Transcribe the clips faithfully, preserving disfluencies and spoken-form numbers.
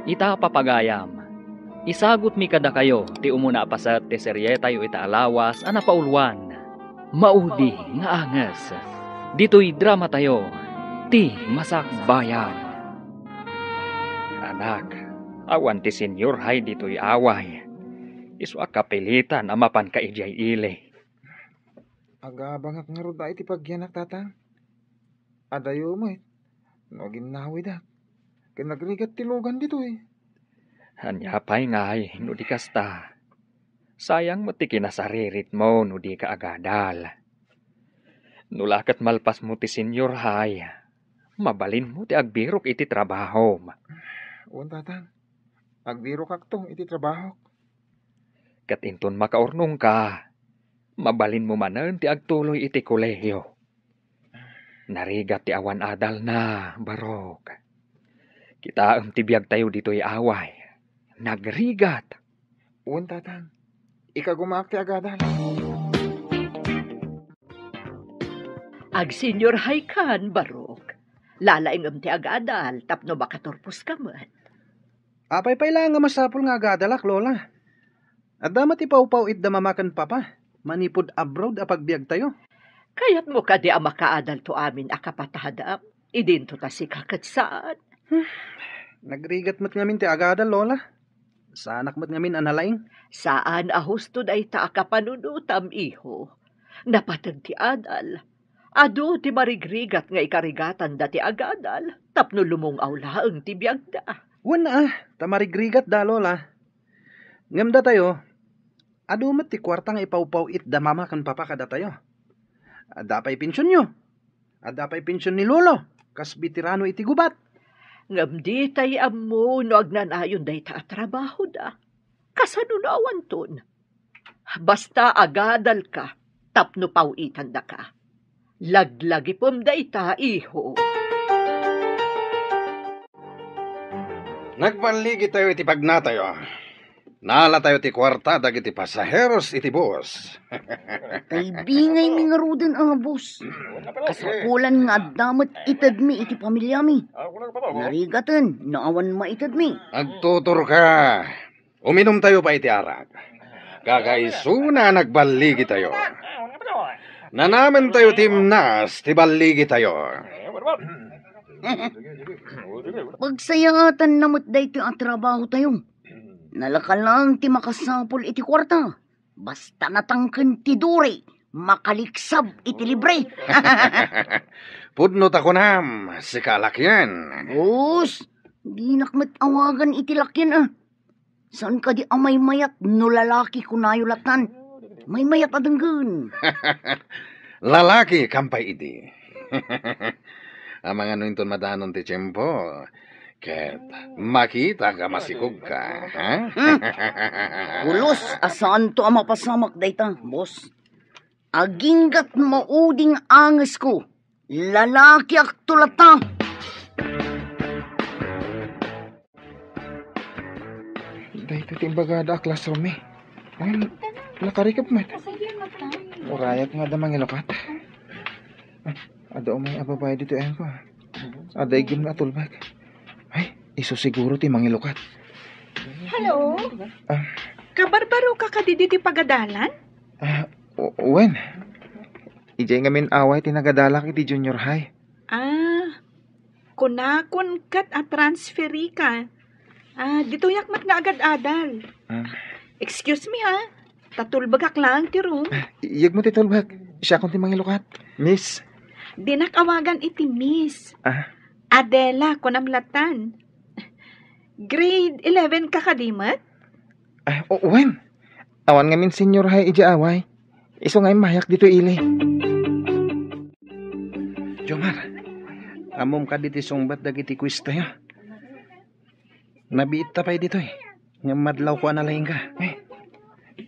Ita, papagayam, isagutmi kadakayo ti umuna a paset ti serietayo ita a lawas a napauluan, Maudi nga Anges. Ditoy dramatayo, Ti Masakbayan. Anak, awan ti Senyor Hay ditoy away. Isu a kapilitan a mapanka idiay ili. Agabangak ngarud iti pagyanak, Tatang. Adayo met no aginnawidak ken nagrigat ti lugan ditoy. Ania pay ngay no di kasta? Sayang met ti kinasariritmo no dika agadal. No la ket malpasmo ti Senyor Hay, mabalinmo ti agbirok iti trabahom. Wen, Tatang. Agbirokakto iti trabahok. Ket inton makaurnongka, mabalinmo manen ti agtuloy iti kolehiyo. Narigat ti awan adalna, Barok. Kitaem ti biagtayo ditoy away. Nagrigat. Wen, Tatang. Ikagumaak ti agadal. Agsenyor Hay kan, Barok. Lalaingem ti agadal tapno makaturposka met. Apay pay laeng a masapul nga agadalak, Lola? Adda met ipawpaw-itda Mama ken Papa manipud abroad a pagbiagtayo. Kayatmo kadi a makaadalto amin a kapatadam? Idinto ta sika ket saan. Hmm. Nagrigat met ngamin ti agadal, Lola. Saanak met ngamin a nalaing. Saan a husto dayta a kapanunotam, iho. Napateg ti adal. Adu ti marigrigat nga ikarigatanda ti agadal tapno lumung-aw laeng ti biagda. Wen a, ta marigrigatda, Lola. Ngem datayo, adu met ti kuarta nga ipawpaw-itda Mama ken Papa kadatayo. Adda pay pensionyo. Adda pay pension ni Lolo, kas beterano iti gubat. Ngem ditay ammo no agnanayon dayta a trabahoda. Kasano no awanton? Basta agadalka tapno paw-itandaka. Laglagipem dayta, iho. Nagballigitayo iti pagnatayo. Naalatayo ti kuarta dagiti pasaheros iti bus. Kaibingaymi ngaruden a bus. Kasapulan nga adda met itedmi iti pamiliami. Narigaten no awan maitedmi. Agtuturka. Uminumtayo pay iti arak. Kakaisuna a nagballigitayo. Nanamentayo ti imnas ti balligitayo. Pagsayaatanna met daytoy a trabahotayo. Nalaka laeng ti makasapul iti kuarta. Basta natangken ti duri, makaliksab iti libre. Pudno ta kunam, sika a lakyan. Bus, dinak met awagan iti lakyan a. Saan kadi a maymayat no lalaki kunayo latan? Maymayat a denggen. Lalaki kan pay idi. Amangan no inton madanon ti tiempo, ket makitak a masikogka, ha? Hmm. Pulos a saanto a mapasamak dayta, boss. Aginggat mauding angesko. Lalakiakto latta. Daytoy ti imbagada a classroom mi. Ay, nakarikep met. Urayat nga adda mangilukat. Ah, adda umay a babae ditoy ayanko. Adda iggem na a tulbek. Ay, isu siguro ti mangilukat. Hello? Ah. Kabarbaroka kadi ditoy pagadalan? Ah, o-, wen. Idiay ngamin away ti nagadalak iti junior high. Ah, kunakon ket a transferika. Ah, ditoyak met nga agad-adal. Ah. Excuse me, ha? Ta tulbekak laeng ti room. Ah, iyegmo ti tulbek. Siakon ti mangilukat. Miss. Dinak awagan iti miss. Ah. Adela, kunam latan. Grade eleven ka kadi met? Ah, o-, wen. Awan ngamin senior high idiay away. Isu nga immayak ditoy ili. Jomar, ammom kadi ti sungbat dagiti quiz tayo? Nabiitta pay ditoy. Ngem madlawko a nalaingka. Eh,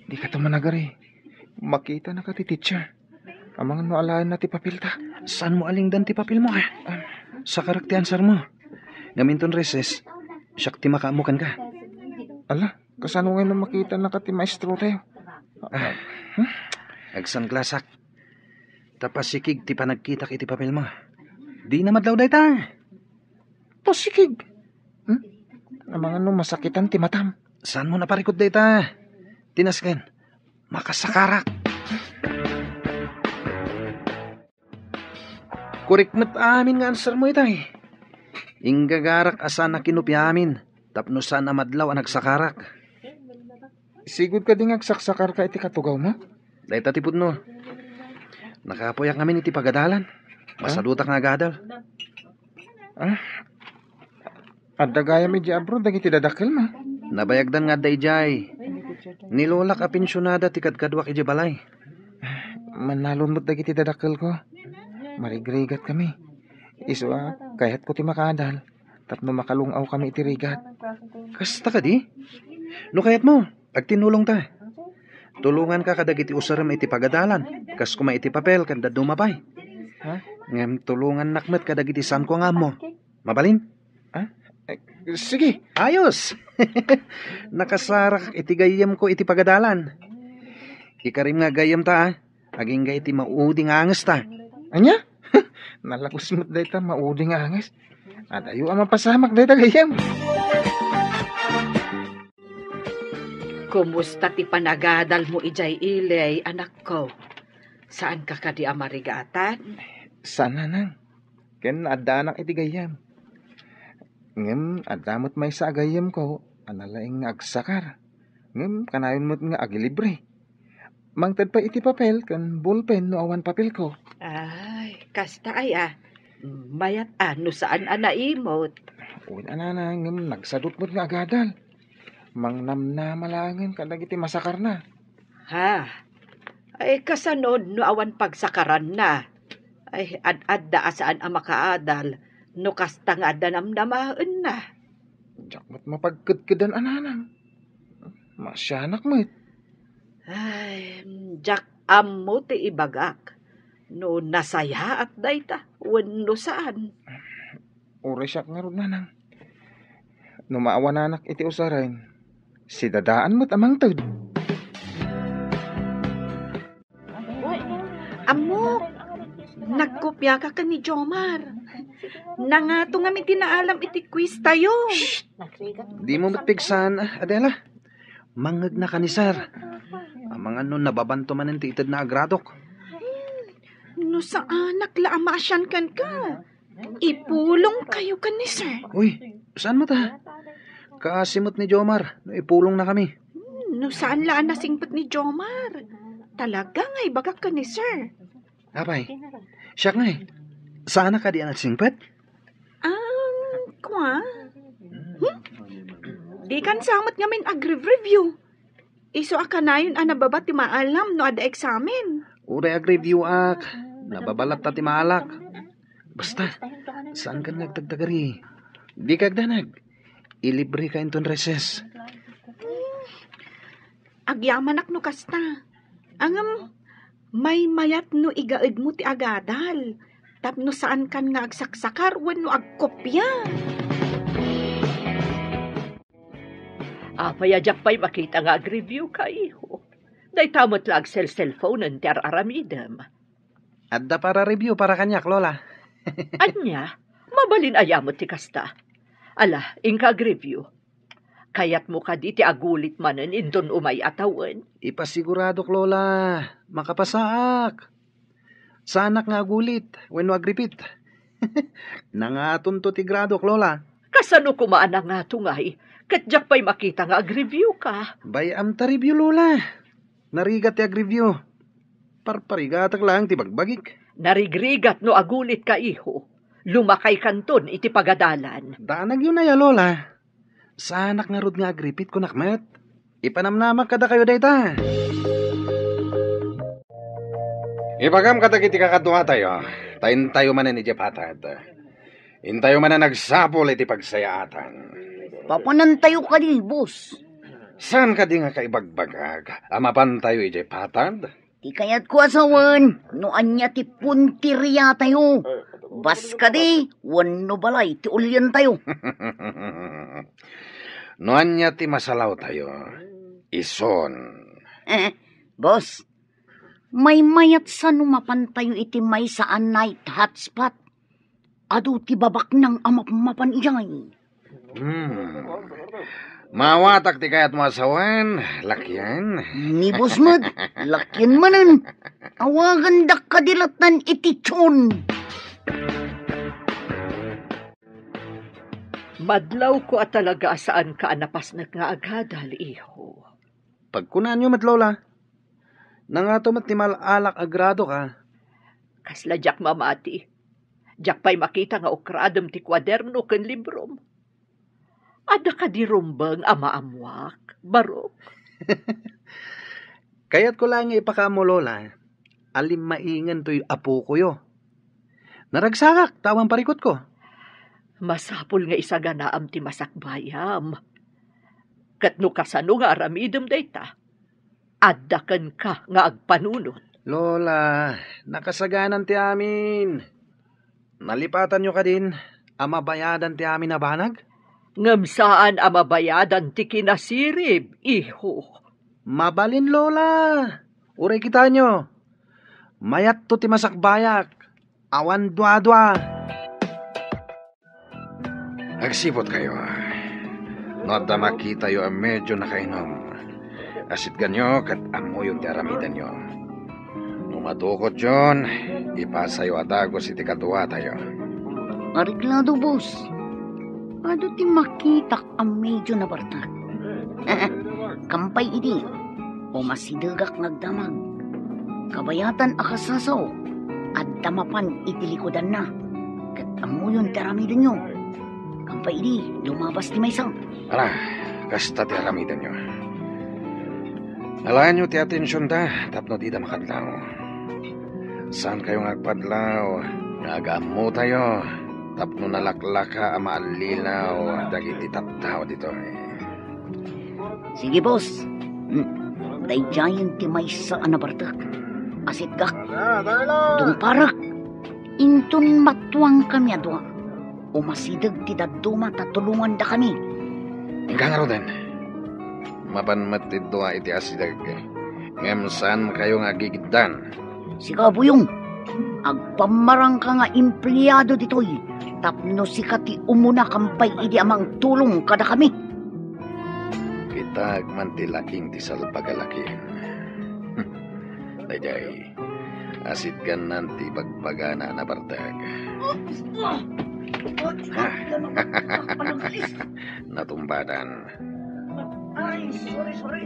dika to managari. Makitanaka ti teacher. Amangan no alaenna ti papelta. Saan mo alingdan ti papel mo, ha? Ah. Sakarak ti answer mo. Ngem inton recess, siak ti makaammo kenka. Ala, kasano ngay no makitanaka ti maestro tayo? Ah, hmm? Agsanglasak. Ta pasikig ti panagkitak iti papel mo. Dina madlaw dayta. Pasikig? Hmm? Amangan no masakitan ti matam. Saanmo naparikut dayta? Tinasken, makasakarak. Korek met amin nga answermo itay. Inggagarak a saan a kinupia amin tapno saan a madlaw a nagsakarak. Sigud kadi nga agsaksakarka iti katugawmo? Dayta ti pudno. Nakapuyak ngamin iti pagadalan. Masadutak nga agadal. Ah, adda gayam idiay abroad dagiti dadakkelmo? Nabayagdan nga adda idiay. Ni lolak a pensionada ti kadkaduak idiay balay. Mannalon met dagiti dadakkelko. Marigrigatkami. Isu a, kayatko ti makaadal tapno makalung-awkami iti rigat. Kasta kadi? No kayatmo, agtinnulongta. Tulonganka kadagiti usarem iti pagadalan, kas koma iti papel ken dadduma pay. Ha? Ngem tulongannak met kadagiti saanko nga ammo. Mabalin? Ha? Eh, sige. Ayos! Nakasarak iti gayyemko iti pagadalan. Ikarim nga gayyemta, a. Agingga iti maudi nga angesta. Ania? Nalagus met dayta maudi nga anges. Adayo a mapasamak dayta gayyem. Kumusta ti panagadalmo idiay ili, anakko? Saanka kadi a marigatan? Saan, nanang. Ken addaanak iti gayyem. Ngem adda met maysa a gayyemko a nalaing nga agsakar. Ngem kanayon met nga agilibre. Mangted pay iti papel ken bolpen no awan papelko. Ay, kasta aya. Mayat a no saan a naimot. Wen a, nanang, ngem nagsadut met nga agadal. Mangnamnama laengen kadagiti masakarna. Ha? Ay, kasano no awan pagsakaranna? Ay, ad-adda a saan a makaadal no kasta nga adda namnamaenna. Diak met mapagkedkedan a, nanang. Maasianak met. Ay, diak ammo ti ibagak no nasayaat dayta wenno saan. Uray siak ngarud, nanang. No maawananak iti usaren, sidadaan met a mangted. Ammok, nagkopiaka ken ni Jomar. Nangato ngamin ti naalam iti quiz tayo. Shh! Dimo met pigsaan, Adela. Mangngegnaka ni Sir. Amangan no nababanto manen ti itedna a gradok. No saanak la a maasian kenka. Ipulongkayo ken ni Sir. Uy, saan met a? Kaasi met ni Jomar no ipulongnakami. Hmm, no saan la a nasingpet ni Jomar. Talaga nga ibagak ken ni Sir. Apay, siak ngay. Saanak kadi a nasingpet? Um, kua? Hmm? Dikan sa met ngamin agreview. Isu a kanayon a nababa ti maalam no adda eksamen. Uray agreview ak, nababa latta ti maalak. Basta, saankan nga agtagtagari. Dika agdanag. Ilibreka inton recess. Agyamanak no kasta. Ngem, maymayat no igaedmo ti agadal. Tapno saankan nga agsaksakar wenno agkopia. Apay a diak pay makita nga agreviewka, iho? Dayta met la agselselphonen ti ar-aramidem. Adda para review para kaniak, Lola. Ania? Mabalin aya met ti kasta. Ala, inka agreview. Kayatmo kadi ti agulit manen inton umay a tawen? Ipasiguradok, Lola. Makapasaak. Saanak nga agulit wenno agripit. Nangatonto ti gradok, Lola. Kasano koma a nangato ngay? Ket diak pay makita nga agreviewka. Bay-am ta review, Lola. Narigat ti agreview. Parparigatak laeng ti bagbagik. Narigrigat no agulitka, iho. Lumakaykanton iti pagadalan. Danagyo na ya, Lola. Saanak ngarud nga agripit, kunak met. Ipanamnamak kadakayo dayta. Ibagam kadagiti kakaduatayo, ta intayo manen idiay patad. Intayo manen agsapul iti pagsayaatan. Papanantayo kadi, boss? Saan kadi nga kaibagbagak a mapantayo idiay patad? Ti kayatko a sawen, no ania ti punteriatayo. Bas kadi, wenno balay ti ulientayo. No ania ti masalawtayo, ison. Eh, boss, maymayat sa no mapantayo iti maysa a night hotspot. Adu ti babaknang a mapmapan idiay. Hmm. Maawatak ti kayatmo a sawen, lakian. Ni boss met, lakian manen. Awagandak kadi lattan iti Chon. Madlawko a talaga a saanka a napasnek nga agadal, iho. Pagkunanyo met, Lola. Nangato met ti mal-alak a gradoka? Kasla diak mamati. Diak pay makita nga ukradem ti kuaderno ken librom. Adda kadi rumbeng a maammuak, Barok? Kayatko laeng nga ipakaammo, Lola, a limmaingen toy apokoyo. Naragsakak ta awan parikutko. Masapul nga isaganaam ti masakbayam. Ket no kasano nga aramidem dayta, adda kenka nga agpanunot. Lola, nakasaganan ti amin. Nalipatanyo kadin a mabayadan ti amin a banag? Ngem saan a mabayadan ti kinasirib, iho. Mabalin, Lola. Uray kitanyo. Mayatto ti masakbayak. Awan duadua. Agsiputkayo. No adda makitayo a medyo nakainom, asitganyo ket ammoyon ti aramidenyo. No matukotyon, ipasayo a dagus iti kaduatayo. Areglado, boss. Adu ti makitak a medyo nabartak. Kampay idi, umasidegak nga agdamag. Kabayatan a kasasaw, adda mapan iti likudanna. Ket ammoyon ti aramidenyo. Kampay idi, lumabas ti maysa. Ala, kasta ti aramidenyo. Alaenyo ti atensionda tapno dida makadlaw. Saankayo nga agpadlaw nga agammotayo tapno nalaklaka a maallilaw dagiti tattao ditoy. Sige, boss. Hmm. Daydiayen ti maysa a nabartek. Asitgak. Tungparek. Inton matuangkami a dua, umasideg ti dadduma ta tulongandakami. Inka ngaruden. Mapan met ti dua iti asideg, ngem saankayo nga agigiddan. Sika, Buyong, agpammarangka nga empleado ditoy tapno sika ti umuna kampay idi a mangtulong kadakami. Kitaek man ti laing ti salbag a lakian. Daydiay, asitgannan ti ibagbagana a nabartek. Natumbatan. Ay, sorry, sorry.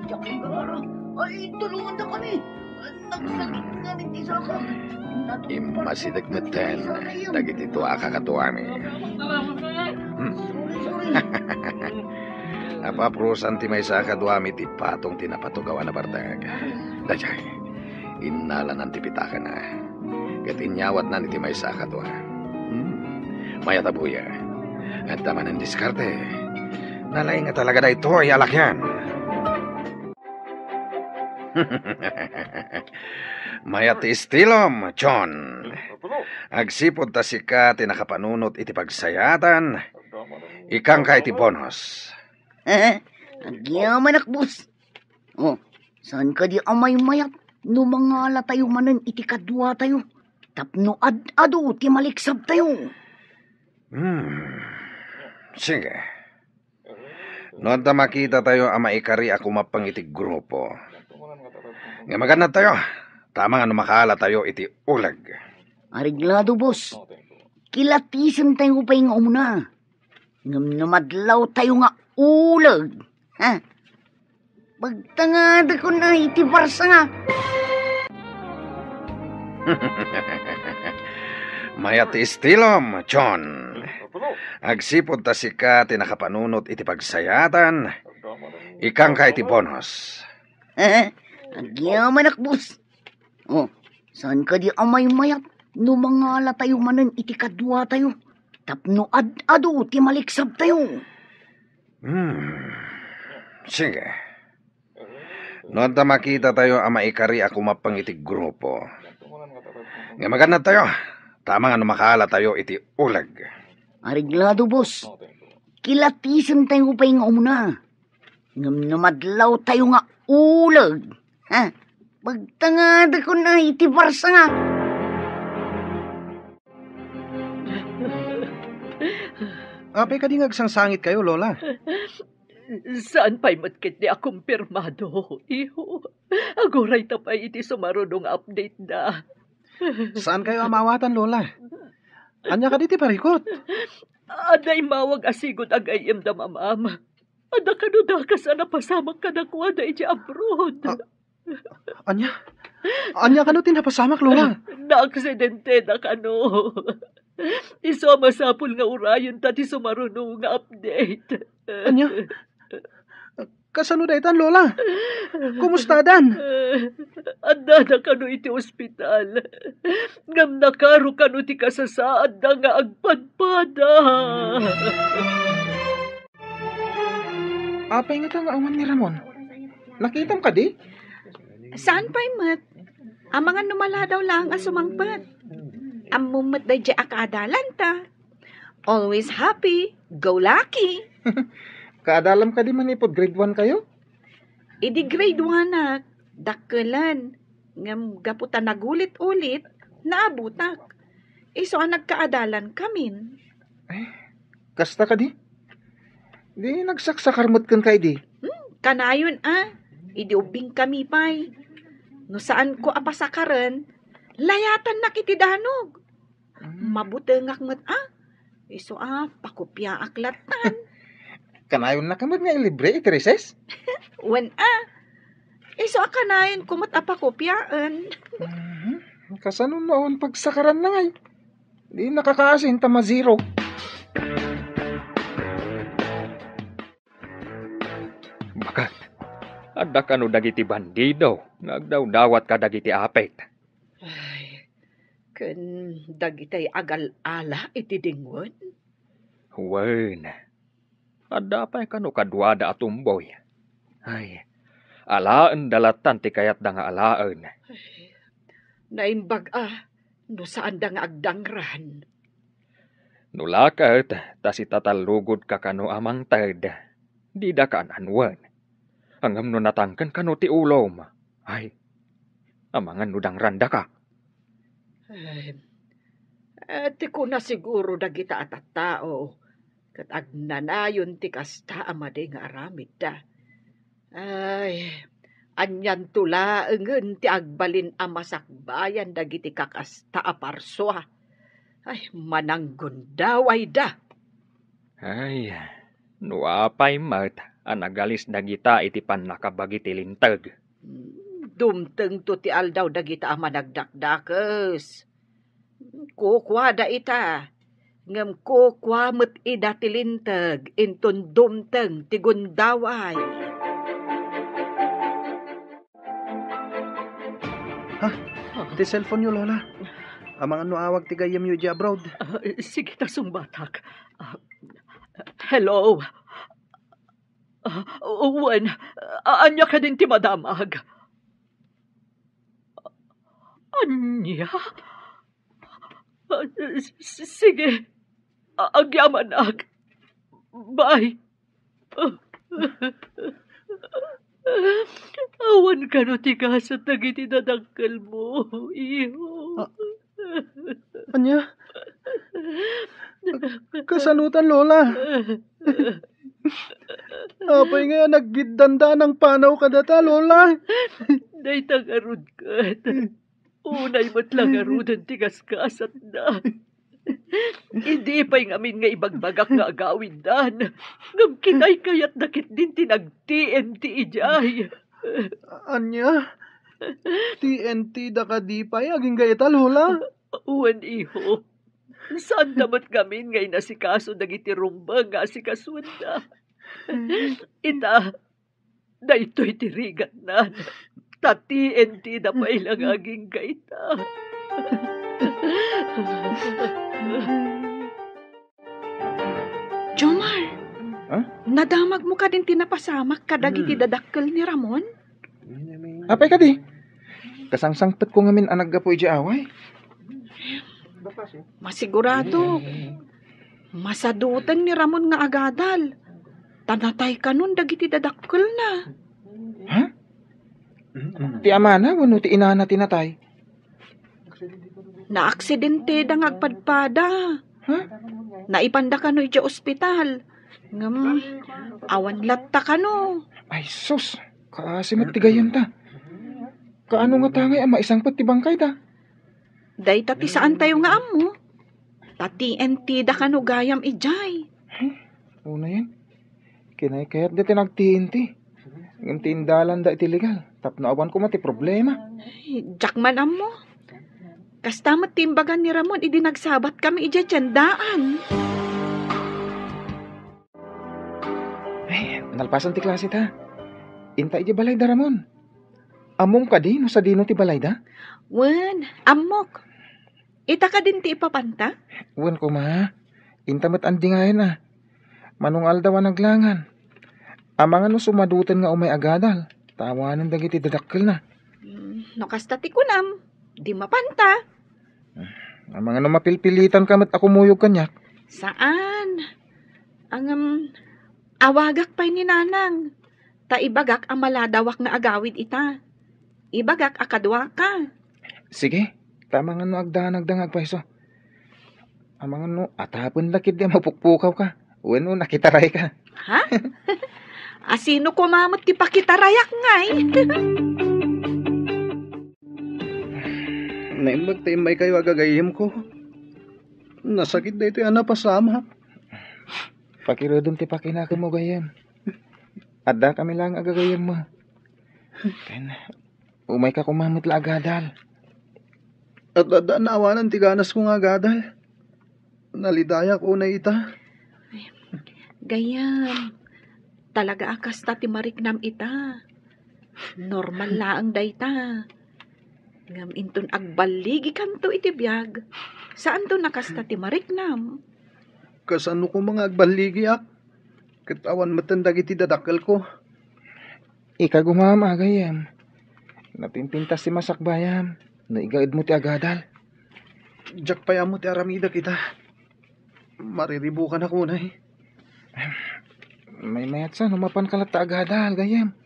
Diak nagawara. Ay, tulongandakami. Nagsakit ngamin ti saka. Immasideg metten dagiti dua a kakaduami. Hmm. Sorry, sorry. Napaprosan ti maysa a kaduami ti patong ti napatugaw a nabartek. Daydiay, innalanan ti pitakana. Ket inyawatnan iti maysa a kadua. Hmm. Mayat a buya. Adda manen diskarte. Nalaing nga talaga daytoy a lakian. Mayat ti istilom, Chon. Agsipud ta sika ti nakapanunot iti pagsayaatan, ikkanka iti bonus. Agyamanak, boss. Oh, saan kadi a maymayat no mangalatayo manen iti kaduatayo tapno ad-adu ti maliksabtayo? Hmm. Sige. No adda makitatayo a maikari a kumappeng iti grupo, nga magannadtayo, ta amangan no makaalatayo iti uleg. Areglado, boss. Kilatisentayo pay nga umuna. Ngem no madlawtayo nga uleg, ha? Pagtangadakon iti barsa nga. Mayat ti istilom, Chon. Agsipud ta sika ti nakapanunot iti pagsayaatan, ikkanka iti bonus. Agyamanak, boss. Oh, saan kadi a maymayat no mangalatayo manen iti kaduatayo tapno ad-adu ti maliksabtayo? Hmm. Sige. No adda makitatayo a maikari a kumappeng iti grupo, nga magannadtayo, ta amangan no makaalatayo iti uleg. Areglado, boss. Kilatisentayo pay nga umuna. Ngem no madlawtayo nga uleg, ha? Pagtangadakon iti barsa nga. Apay kadi nga agsangsangitkayo, Lola? Saan pay met ketdi a kumpirmado, iho. Agurayta pay iti sumaruno nga update da. Saankayo a maawatan, Lola? Ania kadi ti parikut? Adda immawag a sigud a gayyemda, Mamam. Adda kano dakas a napasamak kadakuada iti abroad. Ah, ania? Ania kano ti napasamak, Lola? Naaksidenteda kano. Isu a masapul nga urayenta ti sumaruno nga update. Ania? Kasano daytan, Lola? Kumustadan? Addada kano iti ospital. Ngem nakaro kano ti kasasaadda nga agpadpada. Apay ngata nga awan ni Ramon? Nakitam kadi? Saan pay met? Amangan no maladaw laeng a sumangpet. Ammom met daydiay a kaadalanta. Always happy, go lucky. Kaadalam kadi manipud grade one kayo? Idi grade one ak, dakkelen. Ngem gapu ta nagulit-ulit, naabutak. Isu a nagkaadalan kamin. Ay, kasta kadi? Di nagsaksakar met kenka idi? Hmm, kanayon a. Idi ubbing kami pay. No saanko a pasakaren, layatannak iti danog. Hmm. Mabutengak met a. Isu a, pakopiaak lattan. Kanayonnaka met nga ilibre iti recess? Wen a. Isu a kanayonko met a pakopiaen. Mhm. Kasano no awan pagsakaranna ngay? Di nakakaasin ta ma-zero. Baket, adda kano dagiti bandido nga agdawdawat kadagiti apit? Ay, ken dagitay agal-ala iti dingwen? Wen, adda pay kano kaduada a tumboy. Ay, alaenda lattan ti kayatda nga alaen. Ay, naimbag a, no saanda nga agdangran. No la ket ta sitatallugodka kano a mangted, didaka an-anuen. Ngem no natangken kano ti ulom, ay, amangan no dangrandaka. Ay, eh, ti kuna siguro dagita a tattao ket agnanayon ti kasta a madi nga aramidda. Ay, anianto laengen ti agbalin a masakbayan dagiti kakasta a parsua. Ay, mananggundawayda. Ay, no apay met a nagalis dagita iti pannakabagi ti linteg. Dumtengto ti aldaw dagita a managdakdakes. Kukuada ita, ngem kukua met ida ti linteg inton dumteng ti gundaway. Ha? Ti cellphone-yo, Lola. Amangan no awag ti gayyemyo idiay abroad. Ah, sige ta sungbatak. Ah, hello? Ah, wen, a-, ania kadin ti madamag? Ania? Ah, s-, s-, sige. A-, agyamanak. Bye. Awan kano ti gasat dagiti dadakkelmo, iho. Ah, ania? Kasanotan, Lola? Apay nga naggiddanda a nangpanaw kadata, Lola? Dayta ngarud ket. Unay met la ngaruden ti gasgasatda. Idi pay ngamin nga ibagbagak nga agawiddan, ngem kinaykayatda ketdin ti nag-T N T idiay. Ania? T N T da kadi pay agingga ita, Lola? Wen, iho. Saanda met ngamin nga inasikaso dagiti rumbeng nga asikasuenda. Ita, daytoy ti rigatnan. Ta T N T da pay la nga agingga ita. Jomar, Ha? Nadamagmo kadin ti napasamak kadagiti Hmm. dadakkel ni Ramon? Apay kadi? Kasangsangpetko ngamin a naggapu idiay away. Masigurado, masaduteng ni Ramon nga agadal. Ta natay kanon dagiti dadakkelna. Ha? Ti amana wenno ti inana ti natay? Naaksidenteda nga agpadpada. Ha? Naipanda kano idiay ospital. Ngem, awan latta kano. Ay, sus! Kaasi met ti gayyemta. Kaano ngata ngay a maisangpet ti bangkayda? Dayta ti saantayo nga ammo. Ta T N T da kano gayam idiay. Unayen, kinaykayatda ti nag-T N T. Ngem ti indalanda iti legal, tapno awan koma ti problema. Ay, diak man ammo. Kasta met ti imbagan ni Ramon idi nagsabatkami idiay tiendaan. Ay, nalpasan ti klase ta. Inta idiay balay da Ramon. Ammom kadi no sadino ti balayda? Wen, ammok. Ita kadin ti ipapanta? Wen koma. Inta met andingayen a. Mano nga aldaw a naglangan. Amangan no sumadoten nga umay agadal, ta awanen dagiti dadakkelna. Mm, no kasta ti kunam, di mapanta. Amangan no mapilpilitanka met a kumuyog kaniak. Saan? Ngem, awagak pay ni Nanang. Ta ibagak a maladawak nga agawid ita. Ibagak a kaduaka. Sige, ta amangan no agdanagda nga agpayso. Amangan no atapendak idi a mapukpukawka wenno nakitarayka. Ha? Asino koma met ti pakitarayak ngay? Naimbag ta immaykayo a gagayyemko. Nasakit daytoy a napasamak. Pakiredem ti pakinakemmo, gayyem. Addakami laeng a gagayyemmo. Ken, umayka koma met la agadal. Adda, adda naawanan ti ganasko nga agadal. Nalidayak unay ita. Gayyem, talaga a kasta ti mariknam ita. Normal laeng dayta. Ngem inton agballigikanto iti biag, saanto a kasta ti mariknam. Kasano koma nga agballigiak? Ket awan metten dagiti dadakkelko. Ikagumam a gayyem. Napimpintas ti masakbayam no igaedmo ti agadal. Diak pay ammo ti aramidek ita. Mariribukanak unay. Maymayatsa no mapanka latta agadal, gayyem.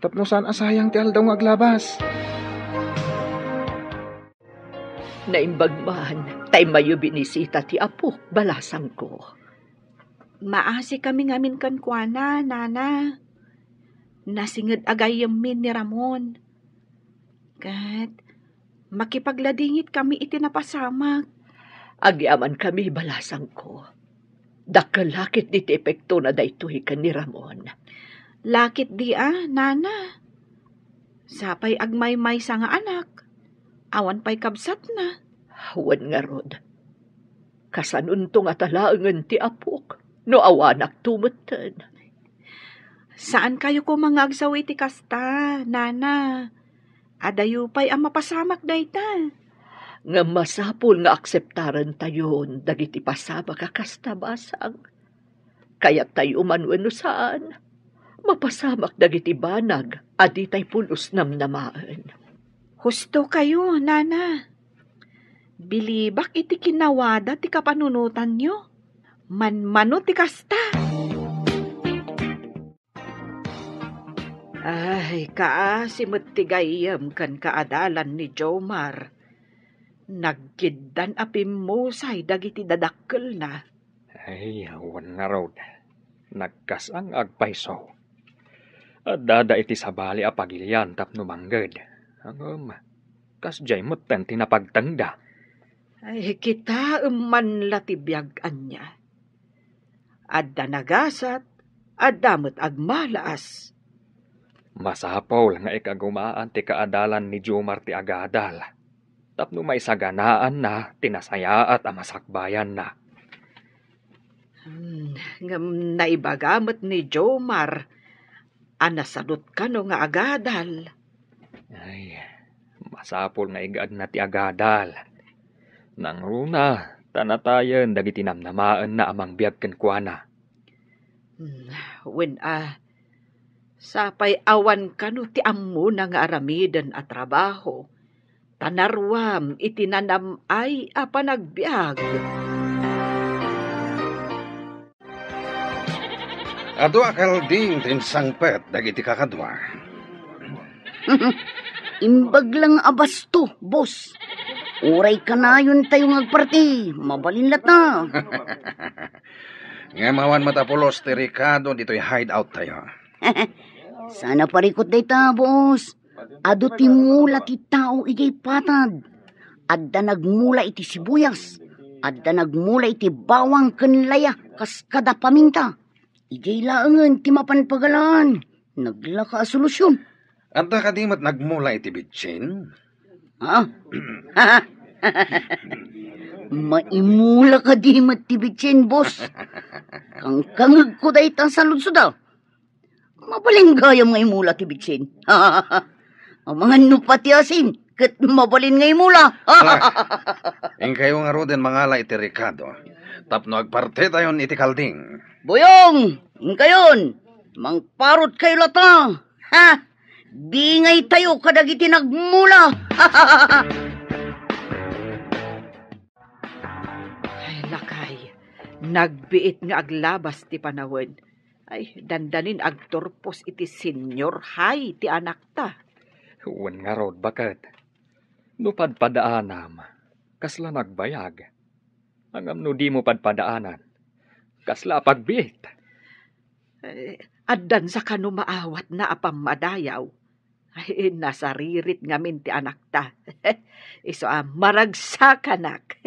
Tapno saan a sayang ti aldaw nga aglabas. Naimbag man, ta immayo binisita ti apok, balasangko. Maasikami ngamin kenkuana, Nana. Nasinged a gayyemmi ni Ramon. Ket makipagladingitkami iti napasamak. Agyamankami, balasangko. Dakkel la ketdi ti epektona daytoy ken ni Ramon. La ketdi a, Nana. Sapay agmaymaysa nga anak. Awan pay kabsatna. Wen ngarud. Kasanonto ngata laengen ti apok no awanakto metten? Saankayo koma nga agsaw iti kasta, Nana. Adayo pay a mapasamak dayta. Ngem masapul nga akseptarentayon dagiti pasamak a kasta, basang. Kayattayo man wenno saan, mapasamak dagiti banag a ditay pulos namnamaen. Husto kayo, Nana. Bilibak iti kinawada ti kapanunotanyo. Manmano ti kasta. Ay, kaasi met ti gayyem ken kaadalan ni Jomar. Nagkiddan a pimmusay dagiti dadakkelna. Ay, wen ngarud. Nagkasang agpayso. Addada iti sabali a pagilian tapno mangged. Ngem, kasdiay metten ti napagtengda. Ay, kitaem man la ti biag ania. Adda nagasat, adda met agmalaas. Masapul nga ikagumaan ti kaadalan ni Jomar ti agadal. Tapno maisaganaanna ti nasayaat a masakbayanna. Hmm, ngem naibaga met ni Jomar a nasadut kano nga agadal. Ay, masapul nga igaedna ti agadal. Nangruna, ta natayen dagiti namnamaenna a mangbiag kenkuana. Hmm, wen a, sapay awan kano ti ammona nga aramiden a trabaho, ta naruam iti nanam-ay a panagbiag. Adu a kalding ti insangpet dagiti kakadua. Imbag lang a basto, boss. Uray kanayon tayo nga agparti, mabalin latta. Ngem awan met a pulos ti rekado ditoy hideout tayo. Sana parikot dayta, boss. Adu ti mula ti tao idiay patad. Adda nagmula iti sibuyas. Adda nagmula iti bawang ken laya kas kada paminta. Idiay laengen ti mapan pagalaan. Naglaka a solusyon. Adda kadi met nagmula iti bitsin? Ha? Maimula kadi met ti bitsin, boss? Kangkangegko dayta a saludsoda. Mabalin gayam nga imula ti bitsin. Amangan no pati asin, ket mabalin nga imula. Ala, inkayo ngaruden mangala iti rekado tapno agpartitayon iti kalding. Boyong, inkayon, mangparutkayo latta. Ha? Bingaytayo kadagiti nagmula. Ay, lakay, nagbiit nga aglabas ti panawen. Ay, dandanin agturpos iti senior high ti anakta. Wen ngarud, baket. No padpadaanam, kasla nagbayag. Ngem no dimo padpadaanan, kasla a pagbiit. Eh, addan sa kano maawatna a pammadayaw. Ay, nasaririt ngamin ti anakta. Isu a maragsakanak.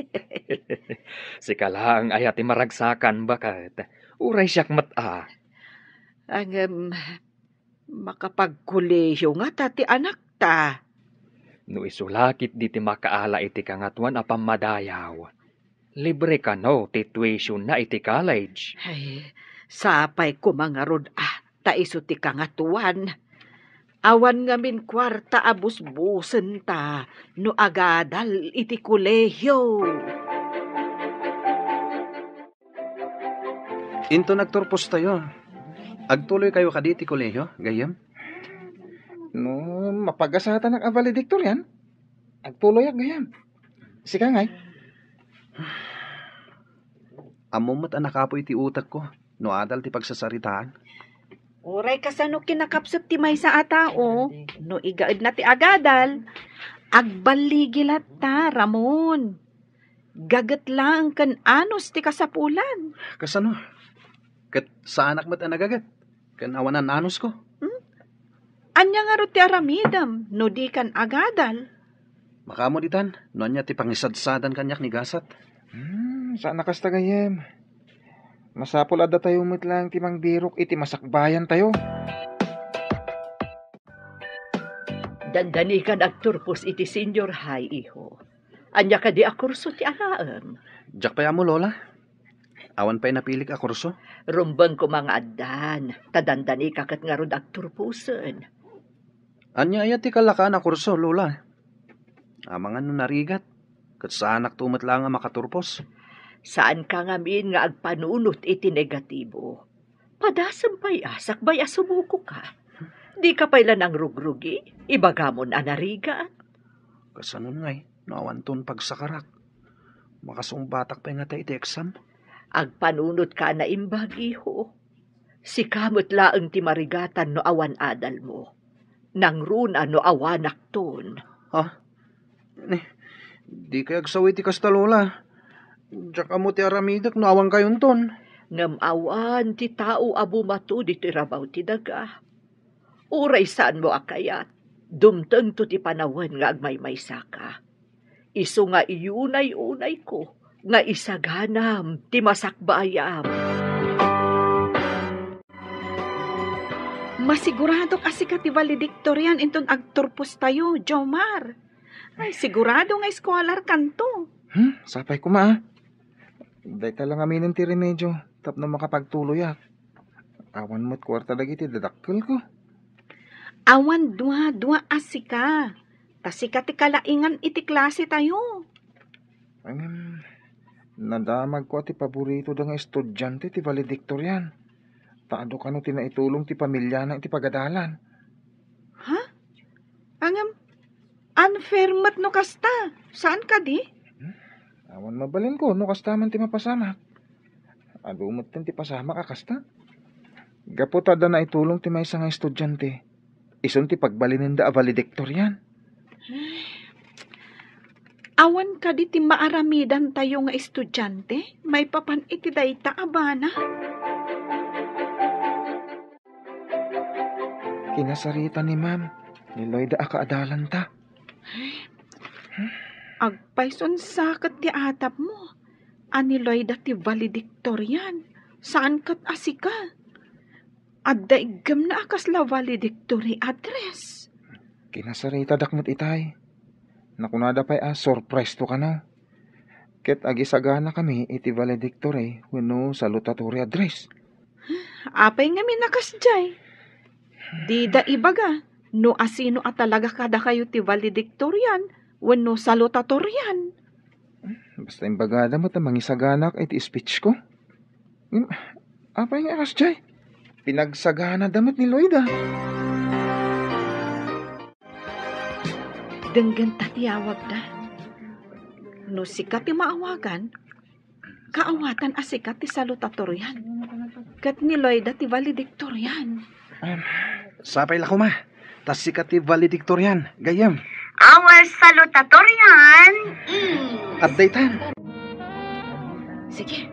Sika laeng aya ti maragsakan, baket. Uray siak met a. Ngem, makapagkolehiyo ngata ti anakta? No isu la ketdi ti makaala iti Kangatoan a pammadayaw, libre kano ti tuitionna iti college. Ay, sapay koma ngarud a ta isu ti Kangatoan. Awan ngamin kuarta a busbusenta no agadal iti kolehiyo. Inton agturpostayo, agtuloykayo kadi ti kolehiyo, gayyem? No mapagasatanak a valedictorian, agtuloyak gayyem. Sika ngay? Ammom met a nakapuy ti utekko no adal ti pagsasaritaan. Uray kasano kinakapsut ti maysa a tao, no igaedna ti agadal, agballigi latta, Ramon. Gaget laeng ken anus ti kasapulan. Kasano? Ket saanak met a nagaget ken awanan anusko. Hmm? Ania ngarud ti aramidem no dikan agadal? Makaammo ditan no ania ti pangisadsadan kaniak ni gasat. Hmm, saan a kasta gayyem. Masapul a datayo met laeng ti mangbirok iti masakbayantayo. Dandanikan agturpos iti senior high, iho. Ania kadi a kurso ti alaem? Diak pay ammo, Lola. Awan pay napilik a kurso. Rumbeng koma nga addan, ta dandanika ket ngarud agturposen. Ania aya ti kalakaan a kurso, Lola? Amangan no narigat, ket saanakto met laeng a makaturpos. Saanka ngamin nga agpanunot iti negatibo. Padasem pay a sakbay a sumukoka. Dika pay la nangrugrugi, ibagamon a narigat. Kasanon ngay no awanton pagsakarak? Makasungbatak pay ngata iti exam. Agpanunotka a naimbag, iho. Sika met laeng ti marigatan no awan adalmo. Nangruna no awanakton. Ha? Ni, dikay agsawi ti kasta, Lola. Diak ammo ti aramidek no awankayonton. Ngem awan ti tao a bumato ditoy rabaw ti daga. Uray saanmo a kayat, dumtengto ti panawen nga agmaymaysaka. Isu nga iyunay-unayko nga isaganam ti masakbayam. Masiguradok a sika ti valedictorian inton agturpostayo, Jomar. Ay, sigurado nga eskualarkanto. Hmm, sapay koma, a. Dayta la ngaminen ti remedyo tapno makapagtuloyak. Awan met kuarta dagiti dadakkelko. Awan dua-dua a sika. Ta sika ti kalaingan iti klasetayo. Ngem, nadamagko a ti paboritoda nga estudiante ti valedictorian. Ta adu kano ti naitulong ti pamiliana iti pagadalan. Ha? Ngem, unfair met no kasta. Saan kadi? Hmm? Awan mabalinko no kasta man ti mapasamak. Adu metten ti pasamak a kasta. Gapu ta adda naitulong ti maysa nga estudiante, isun ti pagbalinenda a valedictorian. Awan kadi ti maaramidantayo nga estudiante maipapan iti dayta a bana? Kinasarita ni Ma'am, ni Loida a kaadalanta. Agpayson sa ket ti atapmo a ni Loida ti valedictorian, saan ket a sika. Adda iggemna a kasla valedictory address. Kinasaritadak met itay. Nakunada pay a surprise to kano. Ket agisaganakami iti valedictory wenno salutatory address. Apay ngamin a kasdiay? Dida ibaga no asino a talaga kadakayo ti valedictorian wenno salutatorian. Basta imbagada met a mangisaganak iti speech ko. Hmm, apay nga a kasdiay? Pinagsaganada met ni Loida. Denggenta ti awagda. No sika ti maawagan, kaawatan a sika ti salutatorian. Ket ni Loida ti valedictorian. Em, sapay la koma. Ta sika ti valedictorian, gayyem. Our salutatorian is... Adda itan. Sige.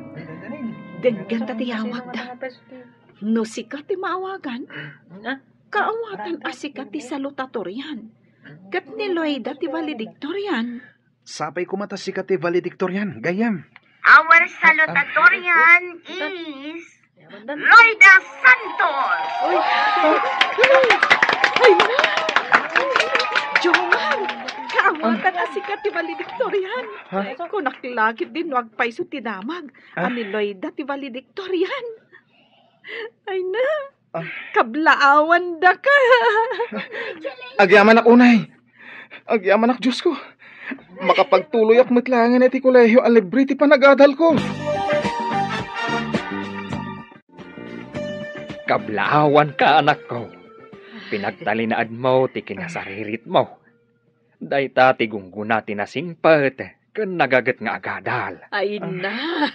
Denggenta ti awagda. No sika ti maawagan, kaawatan a sika ti salutatorian. Ket ni Loida ti valedictorian. Sapay koma ta sika ti valedictorian, gayyem. Our salutatorian is Loida Santos. Uy! Ay, na! Jomar! Kaawatan a sika ti valedictorian. Ha? Kunak la ketdin no agpayso ti damag a ni Loida ti valedictorian. Ay na! Ah. Kablaawandaka. Agyamanak unay. Agyamanak, Diosko. Makapagtuloyak met laengen iti kolehio a libre ti panagadalko. Kablaawanka, anakko. Pinagtalinaedmo ti kinasariritmo. Dayta ti gunggona ti nasingpet ken nagaget nga agadal. Ay na!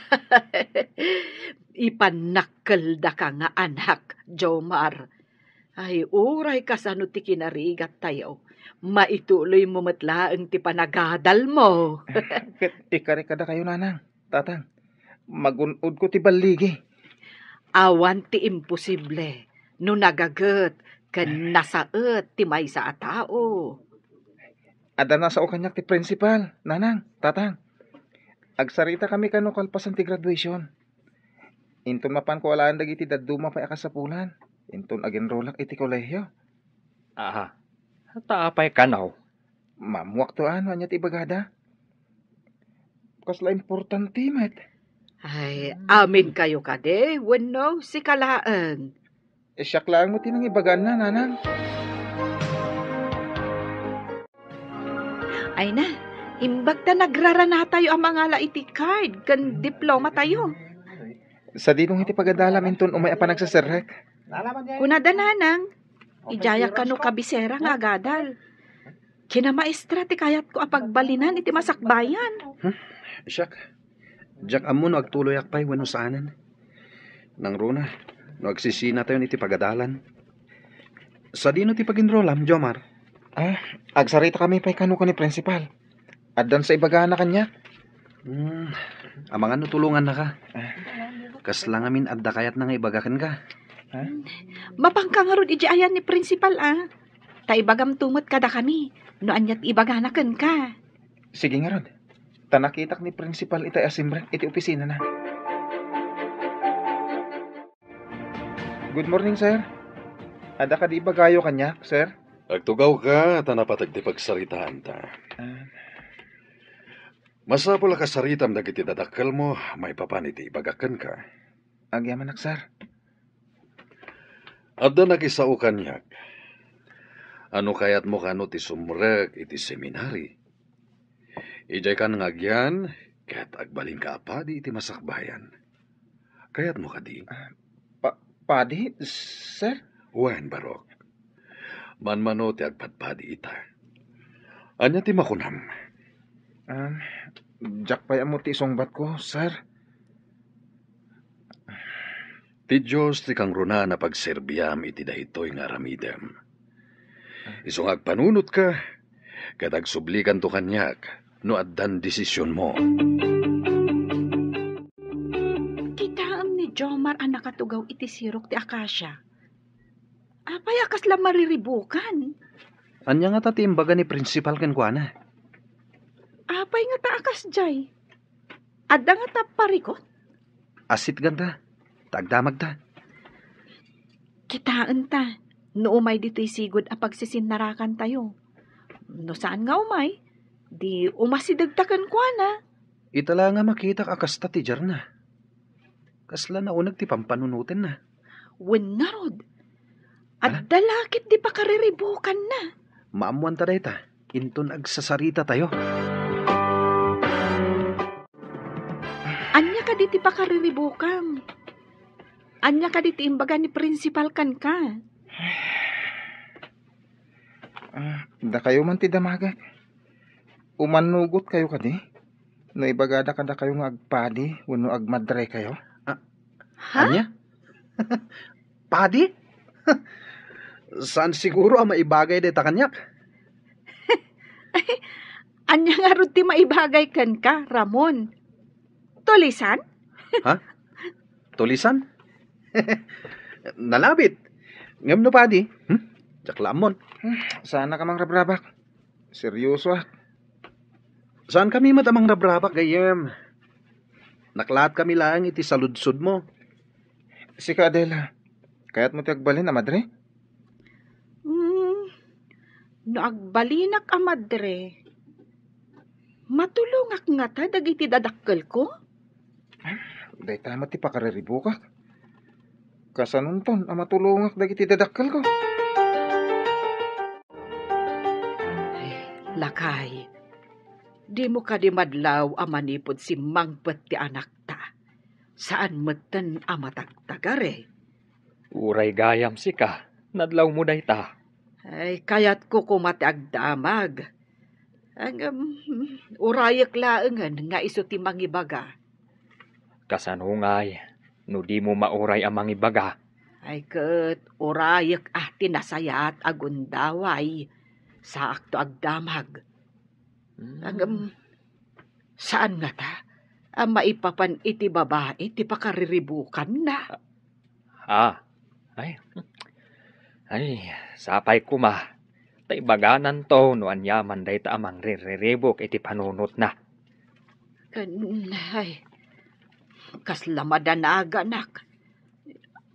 Ipannakkeldaka nga anak, Jomar. Ay, uray kasano ti kinarigattayo, maituloymo met laeng ti panagadalmo. Ket ikari kadakayo, nanang, tatang, magun-odko ti balligi. Awan ti imposible no nagaget ken nasaet ti maysa a tao. Adda nasao kaniak ti principal, nanang, tatang. Agsaritakami kano kalpasan ti graduation. Inton mapanko alaen dagiti dadduma pay a kasapulan, inton agenrolak iti kolehio. Aha. Ta apay kano? Maammoakto a no ania ti ibagada. Kasla importante met. Ay, aminkayo kadi wenno sika laeng? Eh, siak laeng met ti nangibaganna, nanang. Ay na, imbag ta nagraranatayo a mangala iti card ken diplomatayo. Sadino iti pagadalam inton umay a panagseserrek? Kunada, nanang, idiayak kano kabisera nga agadal. Kinamaestra ti kayatko a pagbalinan iti masakbayan. Hmm? Siak, diak ammo no agtuloyak pay wenno saanen. Nangruna, no agsisinatayon iti pagadalan. Sadino ti paginrolam, Jomar? Ah, agsaritakami pay kano ken ni principal. Addan sa ibagana kaniak. Hmm, amangan no tulongannaka. Ah. Kasla ngamin adda kayatna nga ibaga kenka. Ha? Mapanka ngarud idiay ayan ni principal, a. Ta ibagamto met kadakami no ania ti ibagana kenka. Sige ngarud. Ta nakitak ni principal itay a simrek iti opisinana. Good morning, sir. Adda kadi ibagayo kaniak, sir? Agtugawka ta napateg ti pagsaritaanta. Ah. Masapul a kasaritam dagiti dadakkelmo maipapan iti ibagak kenka. Agyamanak, sir. Adda nakisao kaniak. Ano kayatmo kano ti sumrek iti seminari? Idiay kan nga agyan, ket agbalinka a padi iti masakbayan. Kayatmo kadi? Ah, pa-, padi, sir? Wen, barok. Manmano ti agpadpadi ita. Ania ti makunam? Ah, diak pay ammo ti isungbatko, sir. Ti Dios ti kangrunaan a pagserbiam iti daytoy nga aramidem. Isu nga agpanunotka, ket agsublikanto kaniak no addan desisionmo. Kitaem ni Jomar a nakatugaw iti sirok ti akasia. Apay a kasla mariribukan? Ania ngata ti imbaga ni Principal kenkuana? Apay ngata a kasdiay? Adda ngata parikut? Asitganta, ta agdamagta. Kitaenta, no umay ditoy sigud a pagsisinnarakanta. No saan nga umay, di umasidegta kenkuana. Ita la nga makitak a kasta ti diarna. Kasla nauneg ti pampanunotenna. Wen ngarud, adda la ket ti pakariribukanna. Maammoanta dayta, inton agsasaritatayo. Ania kadi ti pakariribukam? Ania kadi ti imbaga ni Principal kenka? Ah, dakayo man ti damagek. Umannugotkayo kadi? No ibagada kadakayo nga agpadi wenno agmadrekayo? Ah, Ha? Ania? Padi? Saan siguro a maibagay dayta kaniak. Ania ngarud ti maibagay kenka, Ramon? Tulisan? Ha? Tulisan? Nalabit. Ngem no padi? Hmm? Diak la ammon. Saannak a mangrabrabak. Seryosoak. Saankami met a mangrabrabak, gayyem. Naklaatkami laeng iti saludsodmo. Sika, Adela, kayatmo ti agbalin a madre? Hmm, no agbalinak a madre, matulongak ngata dagiti dadakkelko? Dayta met ti pakariribukak. Kasanonton a matulongak dagiti dadakkelko? Ay, lakay, dimo kadi madlaw a manipud simmangpet ti anakta? Saan metten a matagtagari. Uray gayam sika, nadlawmo dayta. Ay, kayatko koma ti agdamag. Ngem, urayek laengen nga isu ti mangibaga. Kasano ngay no dimo mauray a mangibaga? Ay ket, urayek a ti nasayaat a gundaway. Saakto agdamag. Hmm. Ngem, saan ngata a maipapan iti babai ti pakariribukanna? Ah, ay, ay, sapay koma, ta ibagananto no aniaman dayta a mangririribuk iti panunotna. Ken, ay, kasla madanaganak.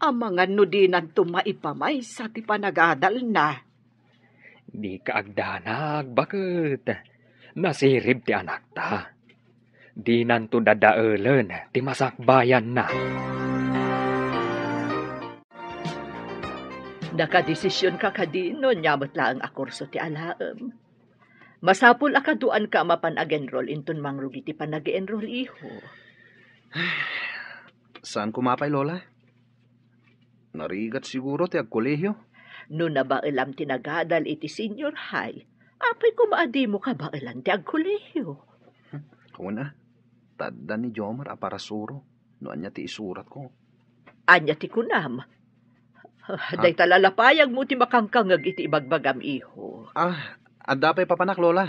Amangan no dinanto maipamaysa ti panagadalna. Dika agdanag, baket. Nasirib ti anakta. Dinanto dadaelen ti masakbayanna. Nakadesisionka kadi no ania met laeng a kurso ti alaem? Masapul a kaduanka a mapan ag-enroll inton mangrugi ti panag-enroll, iho. Saan koma pay, Lola? Narigat siguro ti agkolehiyo. No nabaelam ti nagadal iti senior high, apay koma a dimo kabaelan ti agkolehiyo? Hmm, kuna, ta adda ni Jomar a parasuro no ania ti isuratko. Ania ti kunam? Ah, dayta lalapayagmo ti makangkangeg iti ibagbagam, iho. Ah, adda pay papanak, Lola.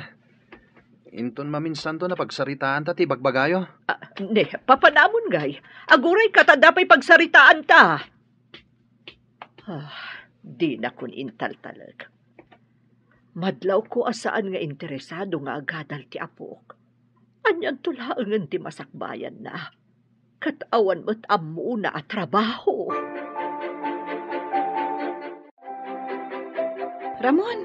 Inton maminsanto napagsaritaanta ti ibagbagayo. Ah, ne, papanamon ngay. Agurayka ta adda pay pagsaritaanta. Ah, dinakon intaltalek. Madlawko a saan nga interesado nga agadal ti apok. Anianto laengen ti masakbayanna? Ket awan met ammona a trabaho. Ramon,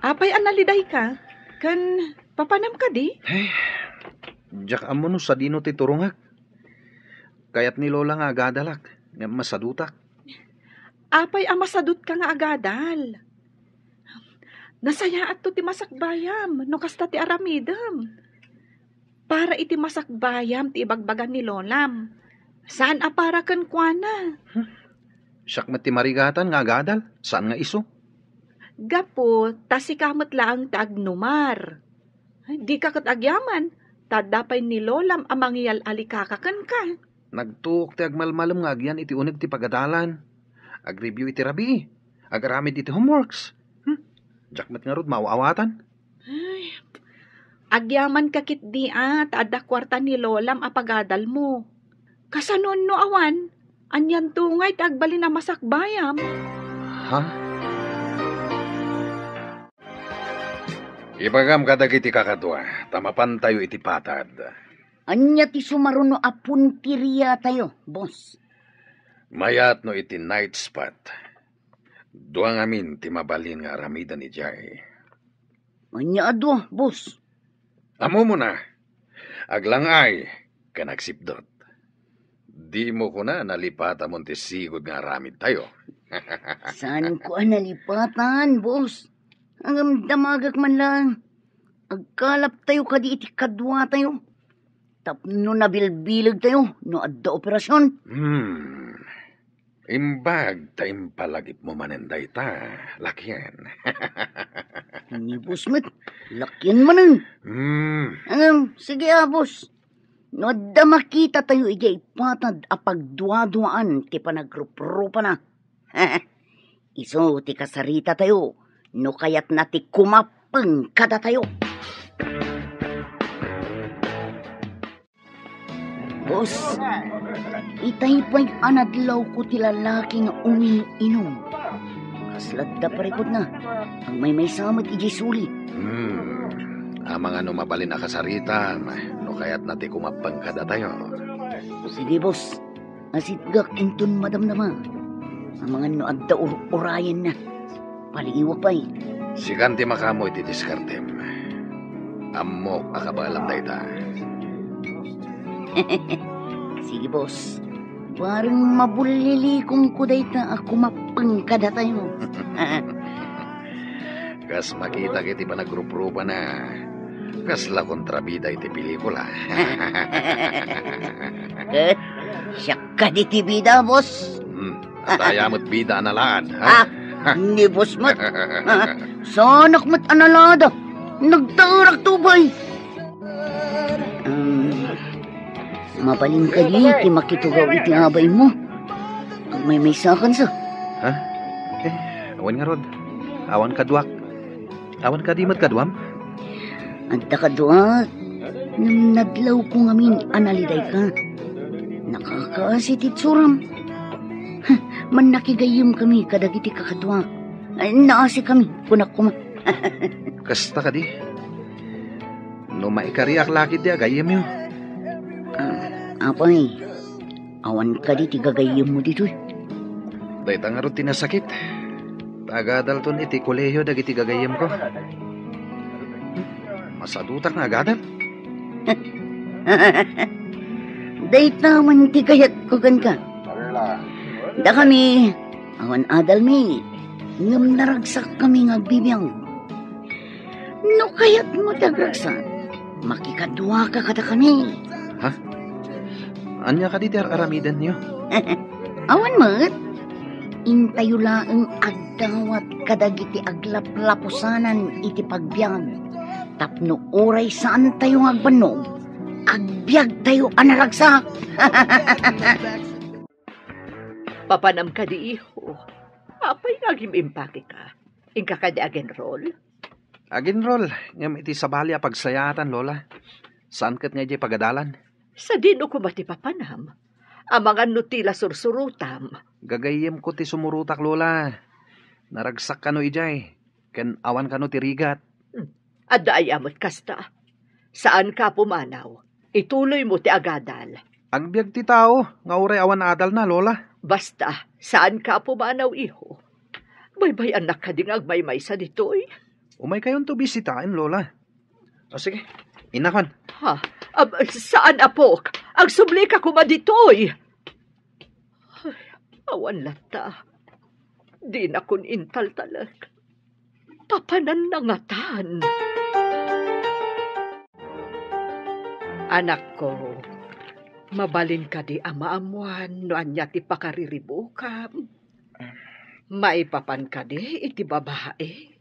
apay a nalidayka? Ken papanam kadi? Ay, diak ammo no sadino ti turongak. Kayat ni Lola nga agadalak, ngem masadutak. Apay a masadutka nga agadal? Nasayaatto ti masakbayam no kasta ti aramidem. Para iti masakbayam ti ibagbaga ni Lolam. Saan a para kenkuana. Hmm. Siak met ti marigatan nga agadal, saan nga isu. Gapu ta sika met laeng ti agnumar. Ay, dika ket agyaman, ta adda pay ni Lolam a mangiyal-alikaka kenka. Nagtuok ti agmalmalem nga agyan iti uneg ti pagadalan. Agreview iti rabii. Agaramid iti homeworks. Hmm? Diak met ngarud maaw-awatan. Ay, Agyamanka ketdi a ta adda kuarta ni lolam a pagadalmo. Kasano no awan? Anianto ngay ti agbalin a masakbayam? Ha? Ibagam kadagiti kakadua, ta mapantayo iti patad. Ania ti sumaruno a punteriatayo, boss? Mayat no iti night spot. Dua ngamin ti mabalin nga aramiden idiay. Ania a dua, boss? Ammomon a, aglang-ay ken agsipdut. Dimo kuna nalipatamon ti sigud nga aramidtayo. Saanko a nalipatan, boss. Ngem damagek man laeng. Agkalaptayo kadi iti kaduatayo. Tapno nabilbilegtayo no adda operasion. Hmm. Imbag ta impalagipmo manen dayta, lakien. Ni boss met, lakien manen. Hmm. Ngem, sige a, boss. No adda makitatayo idiay patad a pagduaduaan ti panagruprupana, isu ti kasaritatayo no kayatna ti kumappeng kadatayo. Boss, itay pay a nadlawko ti lalaki nga umiinum. Kasla adda parikutna, agmaymaysa met idiay suli. Hmm. Amangan no mabalin a kasaritam, no kayatna ti kumappeng kadatayo. Sige, boss. Asitgak inton madamdama. Amangan no adda ur-urayenna. Paliiwak pay. Sikan ti makaammo iti diskartem. Ammok a kabaelam dayta. Sige, boss. Bareng mabullilikonko dayta a kumappeng kadatayo. Kas makitak iti panagruprupana, kasla kontrabida iti pelikula. Ket siak kadi ti bida, boss. Hmm, adda aya met bida a nalaad, ha? Ah, ni boss met. Ah, saanak met a nalaad. Nagtaerak to, bay. Um, mabalin kadi ti makitugaw iti abaymo? Agmaymaysakansa. Ha? Eh, awan ngarud. Awan kaduak. Awan kadi met kaduam? Adda kaduak. Ngem nadlawko ngamin a nalidayka. Nakakaasi ti itsuram. Mannakigayyemkami kadagiti kakaduak. Ay, naasikami, kunak koma. Kasta kadi? No maikariak la ketdi a gayyemyo. Ah, apay, awan kadi ti gagayyemmo ditoy? Dayta ngarud ti nasakit. Ta agadalton iti kolehio dagiti gagayyemko. Masadutak nga agadal. Dayta man ti kayatko kenka. Dakami, awan adalmi, ngem naragsakkami nga agbibiag. No kayatmo ti agragsak, makikaduaka kadakami. Ha? Ania kadi ti ar-aramidenyo? Awan met. Intayo laeng agdawat kadagiti aglaplapusanan iti pagbiag, tapno uray saantayo nga agbannog, agbiagtayo a naragsak. Papanam kadi, iho? Apay nga agim-impake ka? Inka kadi agenrol? Agenrol, ngem iti sabali a pagsayaatan, Lola. Saan ket nga idiay pagadalan. Sadino koma ti papanam? Amangan no ti la sursurotam. Gagayyemko ti sumurotak, Lola. Naragsak kano idiay, ken awan kano ti rigat. Hmm. Adda aya met kasta. Saanka a pumanaw. Ituloymo ti agadal. Agbiag ti tao nga uray awan adalna, Lola. Basta, saanka a pumanaw, iho. Baybay-annak kadi nga agmaymaysa ditoy? Umaykayonto bisitaen, Lola. O, sige. Inakon. Ha? Ab-, saan, apok. Agsublika koma ditoy. Ay, awan latta. Dinakon intaltalek. Papananna ngatan. Anakko, mabalin kadi a maammuan no ania ti pakariribukam? Maipapan kadi iti babai?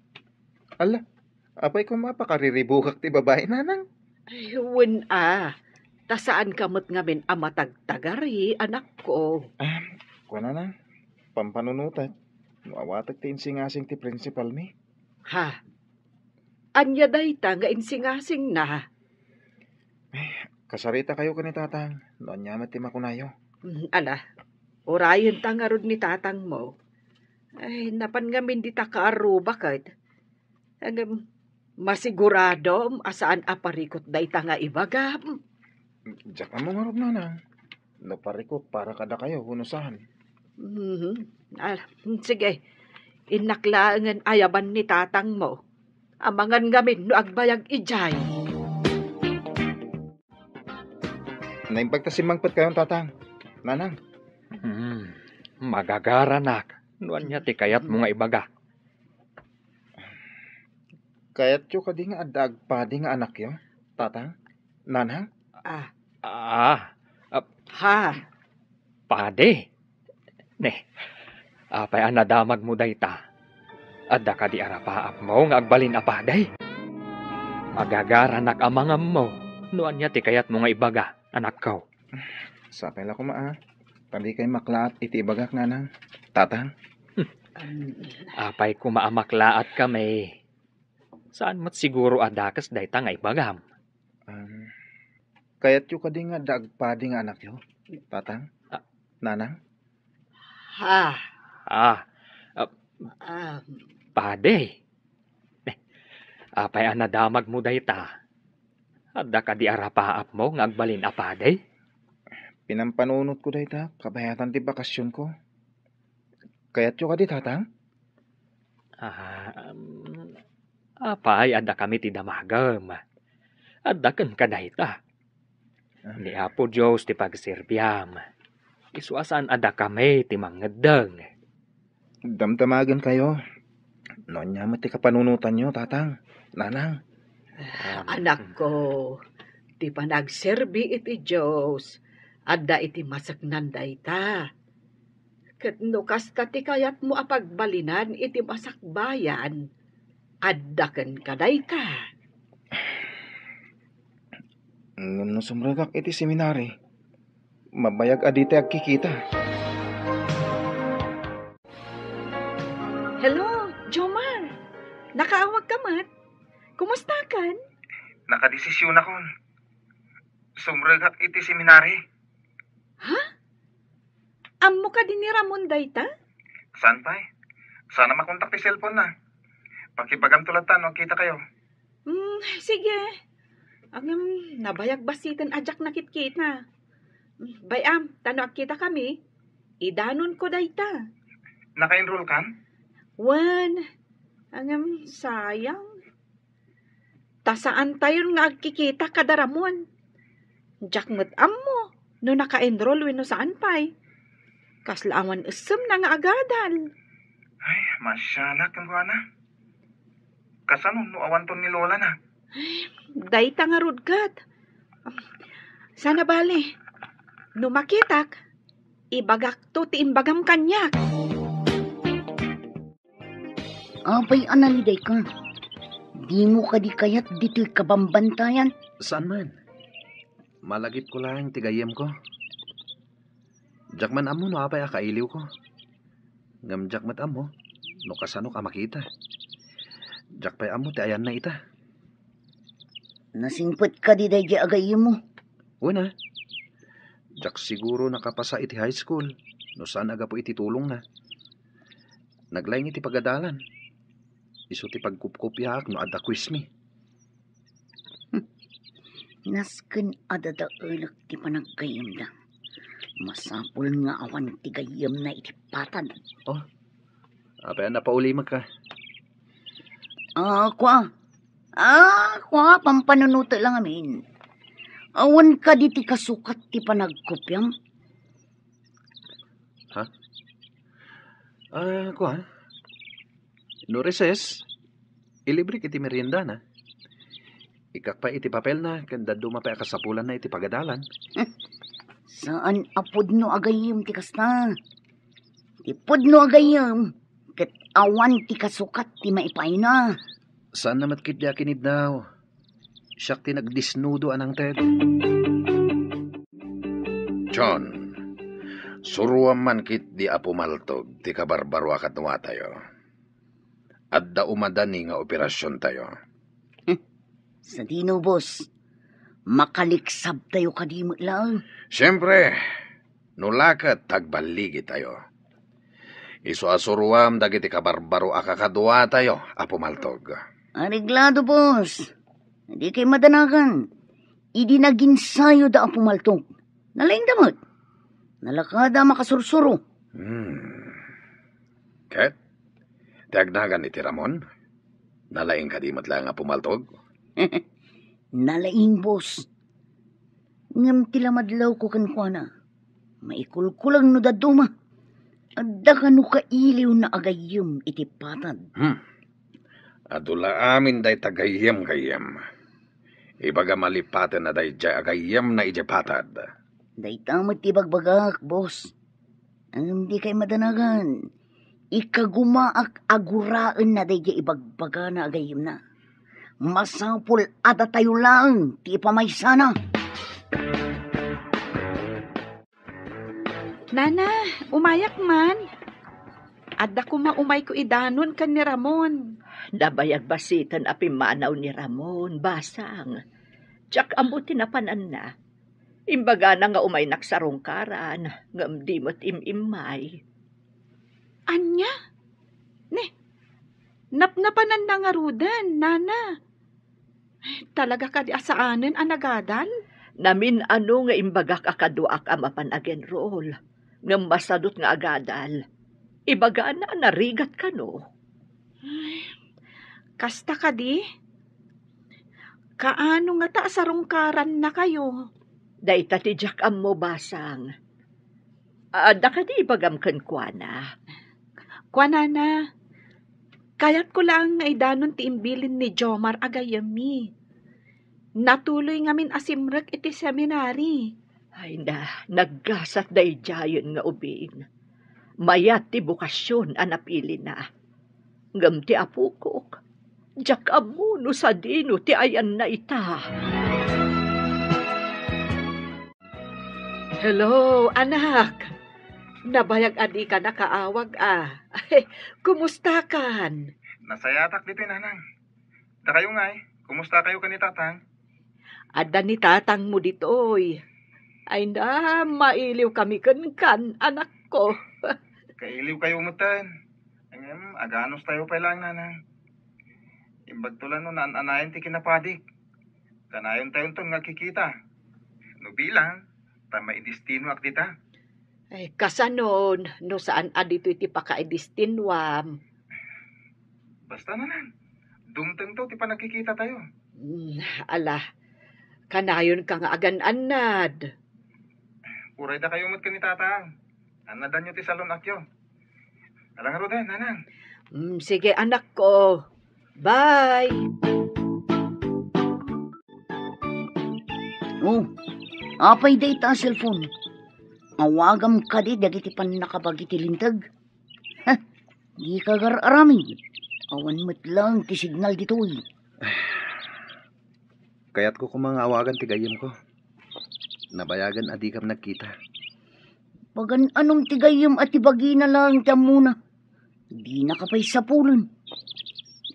Ala, apay koma pakariribukak ti babai, nanang? Ay, wen a. Ta saanka met ngamin a matagtagari, anakko. Ah, kuana na, pampanunotek, no awatek ti insingasing ti prinsipalmi. Ha? Ania dayta nga insingasingna? Eh, kasaritakayo ken ni Tatang, no ania met ti makunayo. Mm, ala, urayenta ngarud ni Tatangmo. Ay, napan ngamin dita kaarruba ket. Ngem, masiguradom a saan a parikut dayta nga ibagam. Diak ammo ngarud, Nanang, no parikut para kadakayo wenno saan. Mhm. Ah, sige. Innak laengen ayaban ni Tatangmo. Amangan ngamin no agbayag idiay. Naimbag ta simmangpetkayon, Tatang. Nanang. Hmm, magagaranak. No ania ti kayatmo nga ibaga? Kayatyo kadi nga adda agpadi nga anakyo, Tatang? Nanang? Ah. Ah, ah, Ha? Padi? Ne, apay a nadamagmo dayta? Adda kadi arapaapmo nga agbalin a padi? Magagaranak amangan no ania ti kayatmo nga ibaga, anakko. Sapay la koma a, ta dikay maklaat iti ibagak, Nanang, Tatang. Apay koma a maklaatkami? Saan met siguro a dakes dayta nga ibagam. Um, kayatyo kadi nga adda agpadi nga anakyo, Tatang? Ah. Nanang? Ha? Ah, ah, Ah. Padi. Eh, apay a nadamagmo dayta? Adda kadi arapaapmo nga agbalin a padi? Pinampanunotko dayta, kabayatan ti bakasionko. Kayatyo kadi, Tatang? Ah, um, apay, adda kami ti damagem. Adda kenka dayta. Ah. Ni Apo Dios ti pagserbiam. Isu a saan a dakami ti mangngeddeng. Damdamagenkayo. No ania met ti kapanunotanyo, Tatang, Nanang? Anakko, ti panagserbi iti Dios, adda iti maseknan dayta. Ket no kasta ti kayatmo a pagbalinan iti masakbayan, adda kenka dayta. Ngem no sumrekak iti seminary, mabayag a ditay agkikita. Hello, Jomar! Nakaawagka met? Kumustakan? Nakadesisyonakon. Sumrekak iti seminary. Ha? Ammo kadi ni Ramon dayta? Saan pay? Saan a makontak ti cellphone na. Pakibagamto latta no agkitakayo. Hmm, sige. Ngem, nabayag bassiten a diak nakitkita. Hmm, bay-am, ta no agkitakami, idanonko dayta. Naka-enroll kan? Wen. Ngem, sayang. Ta saantayon nga agkikita kada Ramon. Diak met ammo no naka-enroll wenno saan pay. Kasla awan essem na nga agadal. Ay, masianak kenkuana. Kasano no awanton ni Lola na? Dayta ngarud ket. Sana bale, no makitak, ibagakto ti imbagam kaniak. Apay a nalidayka? Dimo kadi kayat ditoy kabambantayan? Saan man. Malagipko laeng ti gayyemko. Diak man ammo no apay a kailiwko. Ngem diak met ammo no kasanok a makita. Diak pay ammo ti ayanna ita. Nasingpet kadi daydiay a gayyemmo? Wen a. Diak siguro nakapasa iti high school no saan a gapu iti tulongna. Naglaing iti pagadalan. Isu ti pagkupkopiaak no adda quizmi. Nasken a dadaelek ti panaggayyemda. Masapul nga awan ti gayyemna iti patad. Oh, apay a napaulimek ka? Ah, kua. Ah, kua, pampanunotek lang amin. Awan kadi ti kasukat ti panagkopiam? Ha? Ah, kua. No recess, ilibrek iti meriendana. Ikkak pay iti papelna ken dadduma pay a kasapulanna iti pagadalan. Saan a pudno a gayyem ti kasta. Ti pudno a gayyem ket awan ti kasukat ti maipaayna. Saanna met ketdi a kinidnaw. Siak ti nagdesnudo a nangted. John, suroam man ketdi a pumaltog ti kabarbarua a kaduatayo. Adda umadani nga operasiontayo. Sadino, boss? Makaliksabtayo kadi met laeng? Siempre, no la ket ta agballigitayo. Isu a suroam dagiti kabarbaro a kakaduatayo a pumaltog. Areglado, boss. Dikay madanagan. Idi naginsayo da a pumaltog, nalaingda met. Nalakada a makasursuro. Hmm. Ket, ti agnagan iti Ramon? Nalaing kadi met laeng a pumaltog? Nalaing, boss. Ngem ti lamadlawko kenkuana, maikulkulang no dadduma. Adda kano kailiwna a gayyem iti patad? Hmm. Adu la amin dayta gayyem-gayyem. Ibagam a lipaten a daydiay a gayyemna idiay patad. Dayta met ti ibagbagak, boss. Ngem dikay madanagan. Ikagumaak a guraenna daydiay ibagbagana a gayyemna. Masapul a datayo laeng ti ipamaysana. Nana, umayak man. Adda koma umayko idanon ken ni Ramon. Nabayag basiten a pimmanaw ni Ramon, basang. Diak ammo ti napananna. Imbagana nga umaynak sarungkaran, ngem di met im-immay. Ania? Ne, napnapananna ngaruden, nana. Talaga kadi a saanen a nagadal? Namin-ano nga imbagak a kaduaak a mapan agenrol, ngem masadut nga agadal. Ibagana a narigat kano. Ay, kasta kadi? Kaano ngata a sarungkarannakayo? Dayta ti diak ammo, basang. Adda kadi ibagam kenkuana? Kuanana, kayatko laeng nga idanon ti imbilin ni Jomar a gayyemmi. Natuloy ngamin a simrek iti seminary. Ay na, naggasat daydiayen nga ubing. Mayat ti bokasion a napilina. Ngem ti apokok, diak ammo no sadino ti ayanna ita. Hello, anak. Nabayag a dika nakaawag a. Kumustakan? Nasayatak ditoy, nanang. Dakayo ngay, kumustakayo ken ni tatang? Adda ni tatangmo ditoy. Ay na, mailiw kami kenkan, anakko. Kailiw kayo metten. Ngem, aganos tayo pay laeng, nanang. Imbagto la no naan-anayon ti kinapadik. Kanayon tayonton nga agkikita. No bilang, ta maidestinoak dita. Ay, kasano, no saan a ditoy ti pakaidestinuam? Basta, nanang, dumtengto ti panagkikita tayo. Hmm, ala, kanayon ka nga agan-annad. Uray dakayo met ken ni tatang. Annadanyo ti salon-akyo. Ala ngaruden, nanang. Hmm, sige, anakko. Bye. Oh, apay dayta a cellphone? Awagam kadi dagiti pannakabagi ti linteg? Heh, dika agar-aramid. Awan met laeng ti signal ditoy. Kayatko koma nga awagan ti gayyemko. Nabayagen a dikam nagkita. Pagan-anom ti gayyem a ti bagina laeng ti ammona? Dinaka pay sapulen.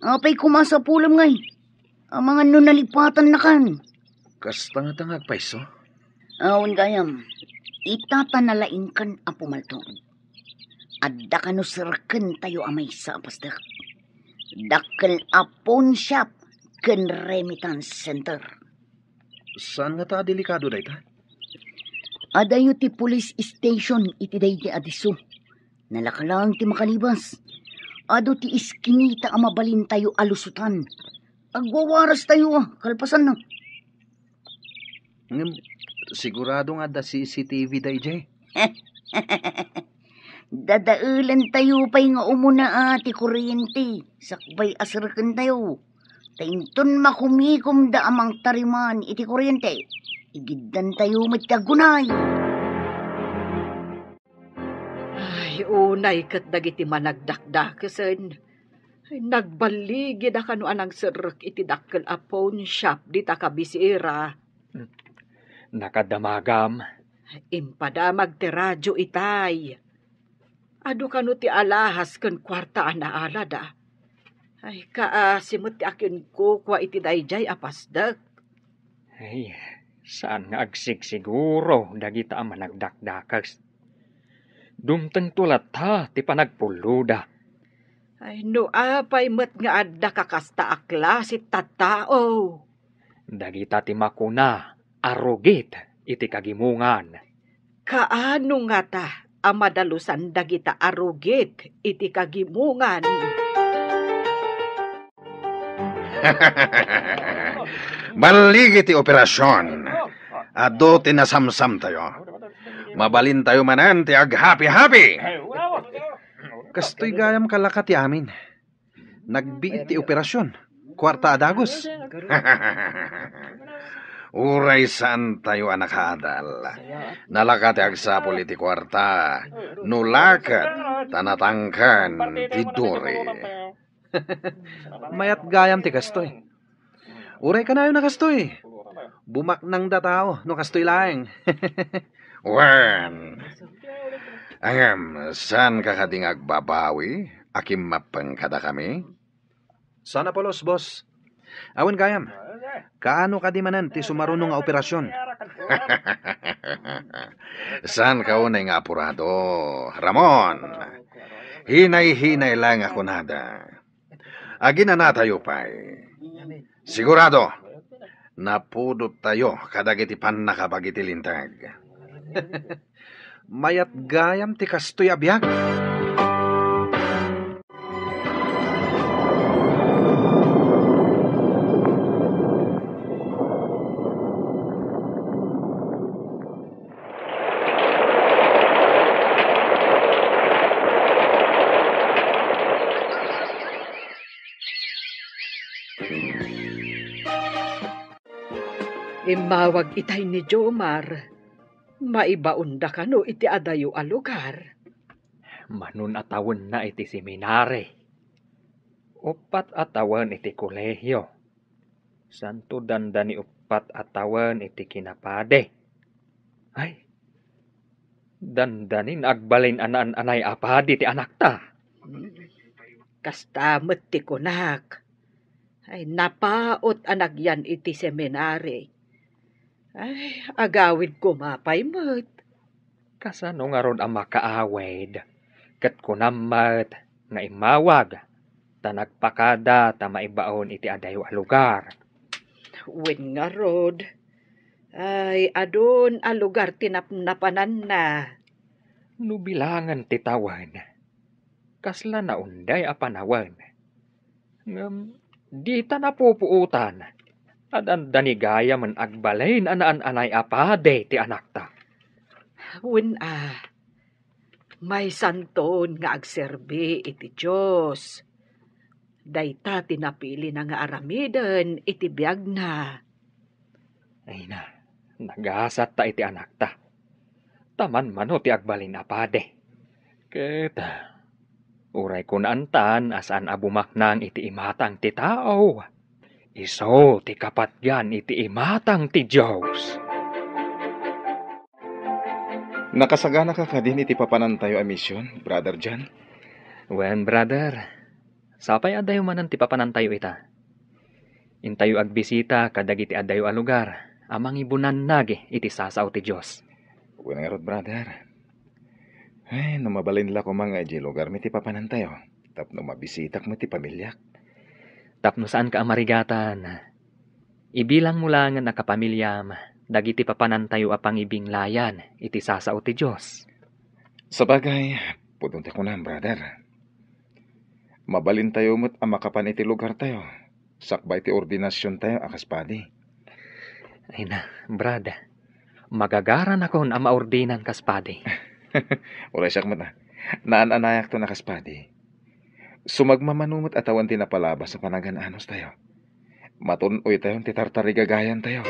Apay koma a sapulem ngay? Amangan no nalipatannakan. Kasta ngata nga agpayso? Awan gayam. Ita ta nalaingkan a pumaltog. Adda kano serkentayo a maysa a pasdek. Dakkel a pawn shop ken remittance center. Saan ngata a delikado dayta? Adayo ti police station iti daydi a disso. Nalaka laeng ti makalibas. Adu ti iskinita a mabalintayo a lusutan. Agwawarastayo a kalpasanna. Ngem, sigurado nga adda C C T V daydiay? Dadaelentayo pay nga umuna a ti kuryente sakbay a serkentayo. Ta inton makumikomda a mangtariman iti kuryente, igiddantayo met ti aggunay. Ay, unay ket dagiti managdakdakesen. Ay, nagballigida kano a nangserrek iti dakkel a pawn shop dita kabisera. Nakadamagam. Impadamag ti radio itay. Adu kano ti alahas ken kuarta a naalada. Ay, kaasi met ti akinkukua iti daydiay a pasdek. Ay, saan nga agsigsiguro dagita a managdakdakes. Dumtengto latta ti panagpulloda. Ay, no apay met nga adda kakasta a klase tattao. Dagita ti makuna a rugit iti kagimongan. Kaano ngata a madalusan dagita a rugit iti kagimongan? Balligi ti operasion. Adu ti nasamsamtayo. Mabalintayo manen ti aghapi-hapi. Kastoy gayam kalaka ti amin. Nagbiit ti operasion. Kuarta a dagus. Uray saantayo a nakaadal, nalaka ti agsapul iti kuarta. No la ket ta natangken ti duri. Mayat gayam ti kastoy. Uray kanayon a kastoy. Bumaknangda tao no kastoy laeng. Wen. Ngem, saanka kadi nga agbabawi a kimmappeng kadakami? Saan a pulos, boss. Awan gayam. Kaano kadi manen ti sumaruno nga operasion? Saanka unay nga apurado, Ramon. Hinay-hinay laeng a kunada. Aginanatayo pay. Sigurado, napudottayo kadagiti pannakabag iti linteg. Mayat gayam ti kastoy a biag. Immawag itay ni Jomar. Maibaonda kano iti adayo a lugar? Manon a tawenna iti seminari. Uppat a tawen iti kolehio. Santo dandani uppat a tawen iti kinapadi. Ay, dandanin agbalin a naan-anay a padi ti anakta. Kasta met ti kunak. Ay, napaut a nagyan iti seminari. Ay, agawid koma pay met. Kasano ngarud a makaawid? Ket kunam met nga immawag, ta nagpakada ta maibaon iti adayo a lugar. Wen ngarud, ay, adun a lugar ti napnapananna. No bilangen ti tawen, kasla naunday a panawen. Ngem dita napupuotan a dandani gayamen agbalin a naan-anay a padi ti anakta. Wen a, maysanton nga agserbi iti Dios. Dayta ti napilina nga aramiden iti biagna. Ay na, nagasatta iti anakta. Ta manmano ti agbalin a padi. Ket, uray kunaantan a saan a bumaknang iti imatang ti tao, isu ti kapatgan iti imatang ti Dios. Nakasaganaka kadin iti papanantayo a mision, Brother John? Wen, brother. Sapay adayo manen ti papanantayo ita. Intayo agbisita kadagiti adayo a lugar a mangibunannag iti sasao ti Dios. Wen ngarud, brother. Ay, no mabalin la koma nga idiay lugarmi ti papanantayo, tapno mabisitak met ti pamiliak. Tapno saanka a marigatan, ibilangmo laengen a kapamiliam dagiti papanantayo a pangibinglayan iti sasao ti Dios. Sabagay, pudno ti kunam, brother. Mabalintayo met a makapan iti lugartayo, sakbay ti ordinasiontayo a kas padi. Ay na, brad, magagaranakon a maordinan kas padi. Uray siak met, a. Naan-anayakton a kas padi. Sumagmamano met a tawen ti napalabas a panagan-anostayo. Matun-oytayon ti tartarigagayantayo.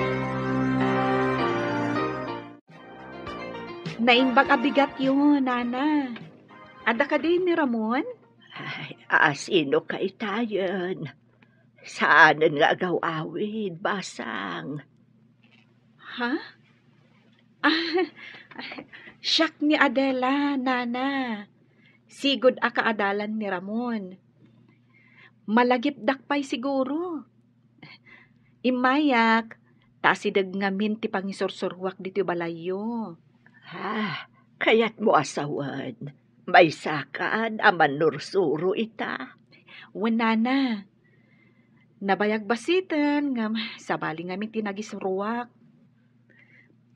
Naimbag a bigatyo, Nana. Adda kadi ni Ramon? Ay, a, sino kaytayen? Saanen nga agaw-awid, basang. Ha? Ah, siak ni Adela, Nana. Sigud a kaadalan ni Ramon. Malagipdak pay siguro. Immayak, ta asideg ngamin ti pangisursuruak ditoy balayyo. Ah, kayatmo a sawen, maysakan a mannursuro ita? Wen, nana. Nabayag bassiten, ngem sabali ngamin ti nagisuruak.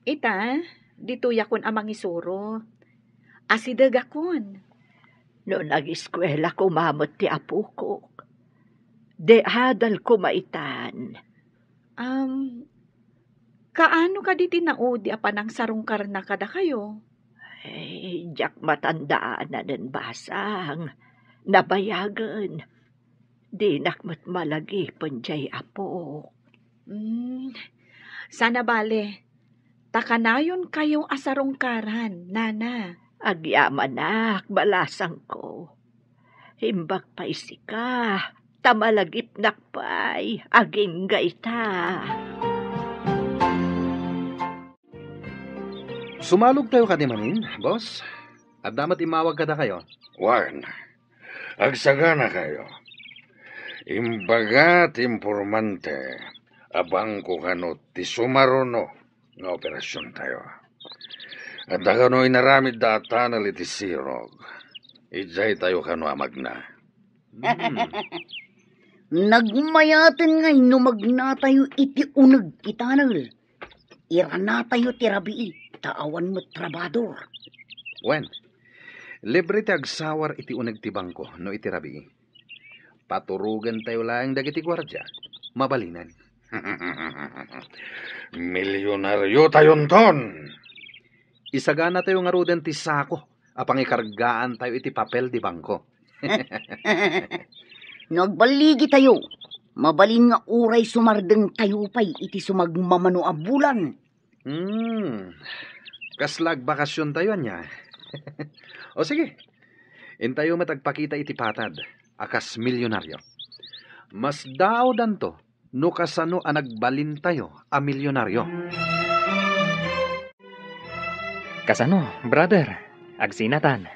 Ita, ditoyakon a mangisuro. Asidegakon. No nagiskuela koma met ti apokok, di adal koma itan. Am, kaano kadi ti naudi a panangsarungkarna kadakayo? Ay, diak matandaanan, basang. Nabayagen. Dinak met malagipen diay apok. Hmm, sana bale, ta kanayonkayo a sarungkaran, nana. Agyamanak, balasangko. Imbag pay sika, ta malagipnak pay, agingga ita. Sumalogtayo kadi manen, boss? Adda met immawag kadakayo? Wen, agsaganakayo. Imbaga ti impormante a bangko kano ti sumaruno nga operasiontayo. Adda kano inaramidda a tunnel iti sirog. Idiaytayo kano a magna. Hmm. Nagmayaten ngay no magnatayo iti uneg ti tunnel. Iranatayo ti rabii, ta awan met trabador. Wen, libre ti agsawar iti uneg ti bangko no iti rabii. Paturogentayo laeng dagiti guardia. Mabalinen. Milyonariotayonton! Isaganatayo ngaruden ti sako a pangikargaantayo iti papel di bangko. No agballigitayo, mabalin nga uray sumardengtayo pay iti sumagmamano a bulan. Hmm. Kasla agbakasiontayo, ania? O sige, intayo met agpakita iti patad a kas milyonario. Masdaawdanto no kasano a nagbalintayo a milyonario. Kasano, brother? Agsinatan.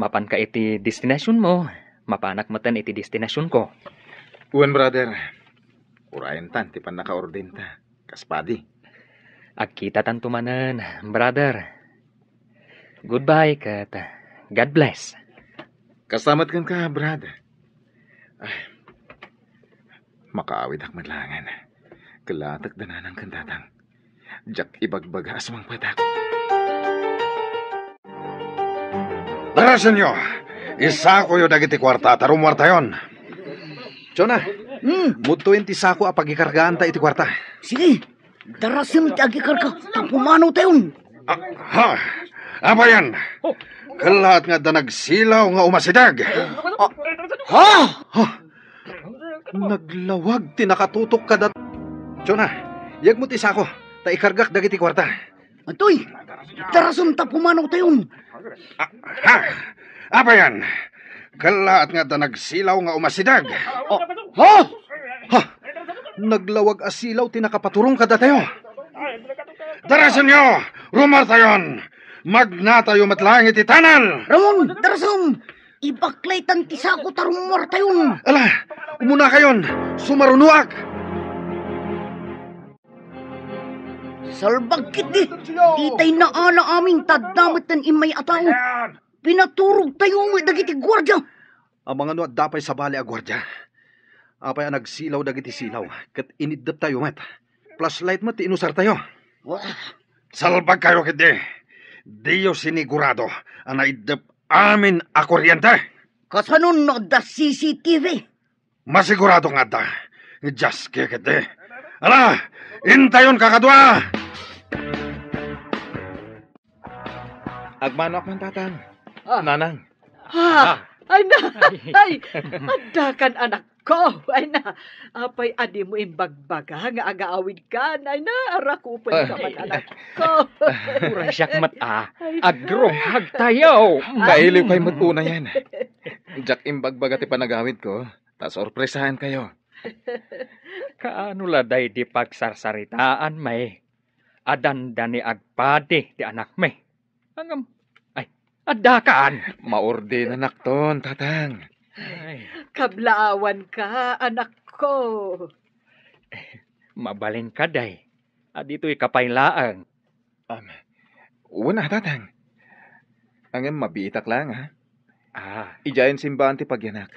Mapanka iti destinasionmo, mapanak metten iti destinasionko. Wen, brother. Urayentan ti pannakaordenta, kas padi. Agkitatanto manen, brother. Goodbye ket God bless. Kasta met kenka, brad. Ay, makaawid ak met laengen. Kellatek da nanang ken tatang. Diak ibagbaga a sumangpetak. Darasenyo, isakoyo dagiti kuarta ta rummuartayon. Chona, hmm, mudtoyen ti sako a pagikargaanta iti kuarta. Sige, darasem ti agikarga ta pumanawtayon. Ah, ha? Apayan, kellaat nga adda nagsilaw nga umasideg. Ah, ha? Ha? Naglawag ti nakatutok kada. Chona, yegmo ti sako, ta ikargak dagiti kuarta. Atoy, darasem ta pumanawtayon. Ah, ha? Apayan, kellaat nga adda nagsilaw nga umasideg. Oh, ha? Ha? Naglawag a silaw ti nakapaturong kadatayo. Darasenyo, rummuartayon. Magnatayo met laeng iti tunnel. Ramon, darasem. Ibaklaytan ti sako ta rummuartayon. Ala, umunakayon. Sumarunoak. Salbag ketdi. Ditay naala amin ta adda metten immay a tao. Pinaturogtayo met dagiti guardia. Amangan no adda pay sabali a guardia. Apay a nagsilaw dagiti silaw, ket iniddeptayo met. Flashlight met ti inusartayo. Wah. Salbagkayo ketdi. Diyo sinigurado a naiddep amin a kuryente. Kasano no adda C C T V? Masigurado nga adda. Just kikit, eh. Ala, intayon kakadua! Agmanoak man, Tatang. Ah. Nanang. Ah, ah. Ay na, ay, addakan, anak ko. Ay na, apay a dimo imbagbaga nga agaawid ka? Ay na, arakupen ka man, anak ko. Uray siak met, ah. Ay, agrumhag tayo. Mailiw kay met unayen. Diak imbagbaga ti panagawid ko. Ta sorpresaen kayo. Kaano la daydi pagsarsaritaan, may? Adanda ni agpadi ti anakmi. Ngem, ay, addakan. Maordinanakton, Tatang. Ay, kablaawanka, anakko. Mabalinka, day. A, ditoyka pay laeng. Um, wen a, Tatang. Ngem mabiitak laeng, ha? Ah. Idiayen simbaan ti pagyanak.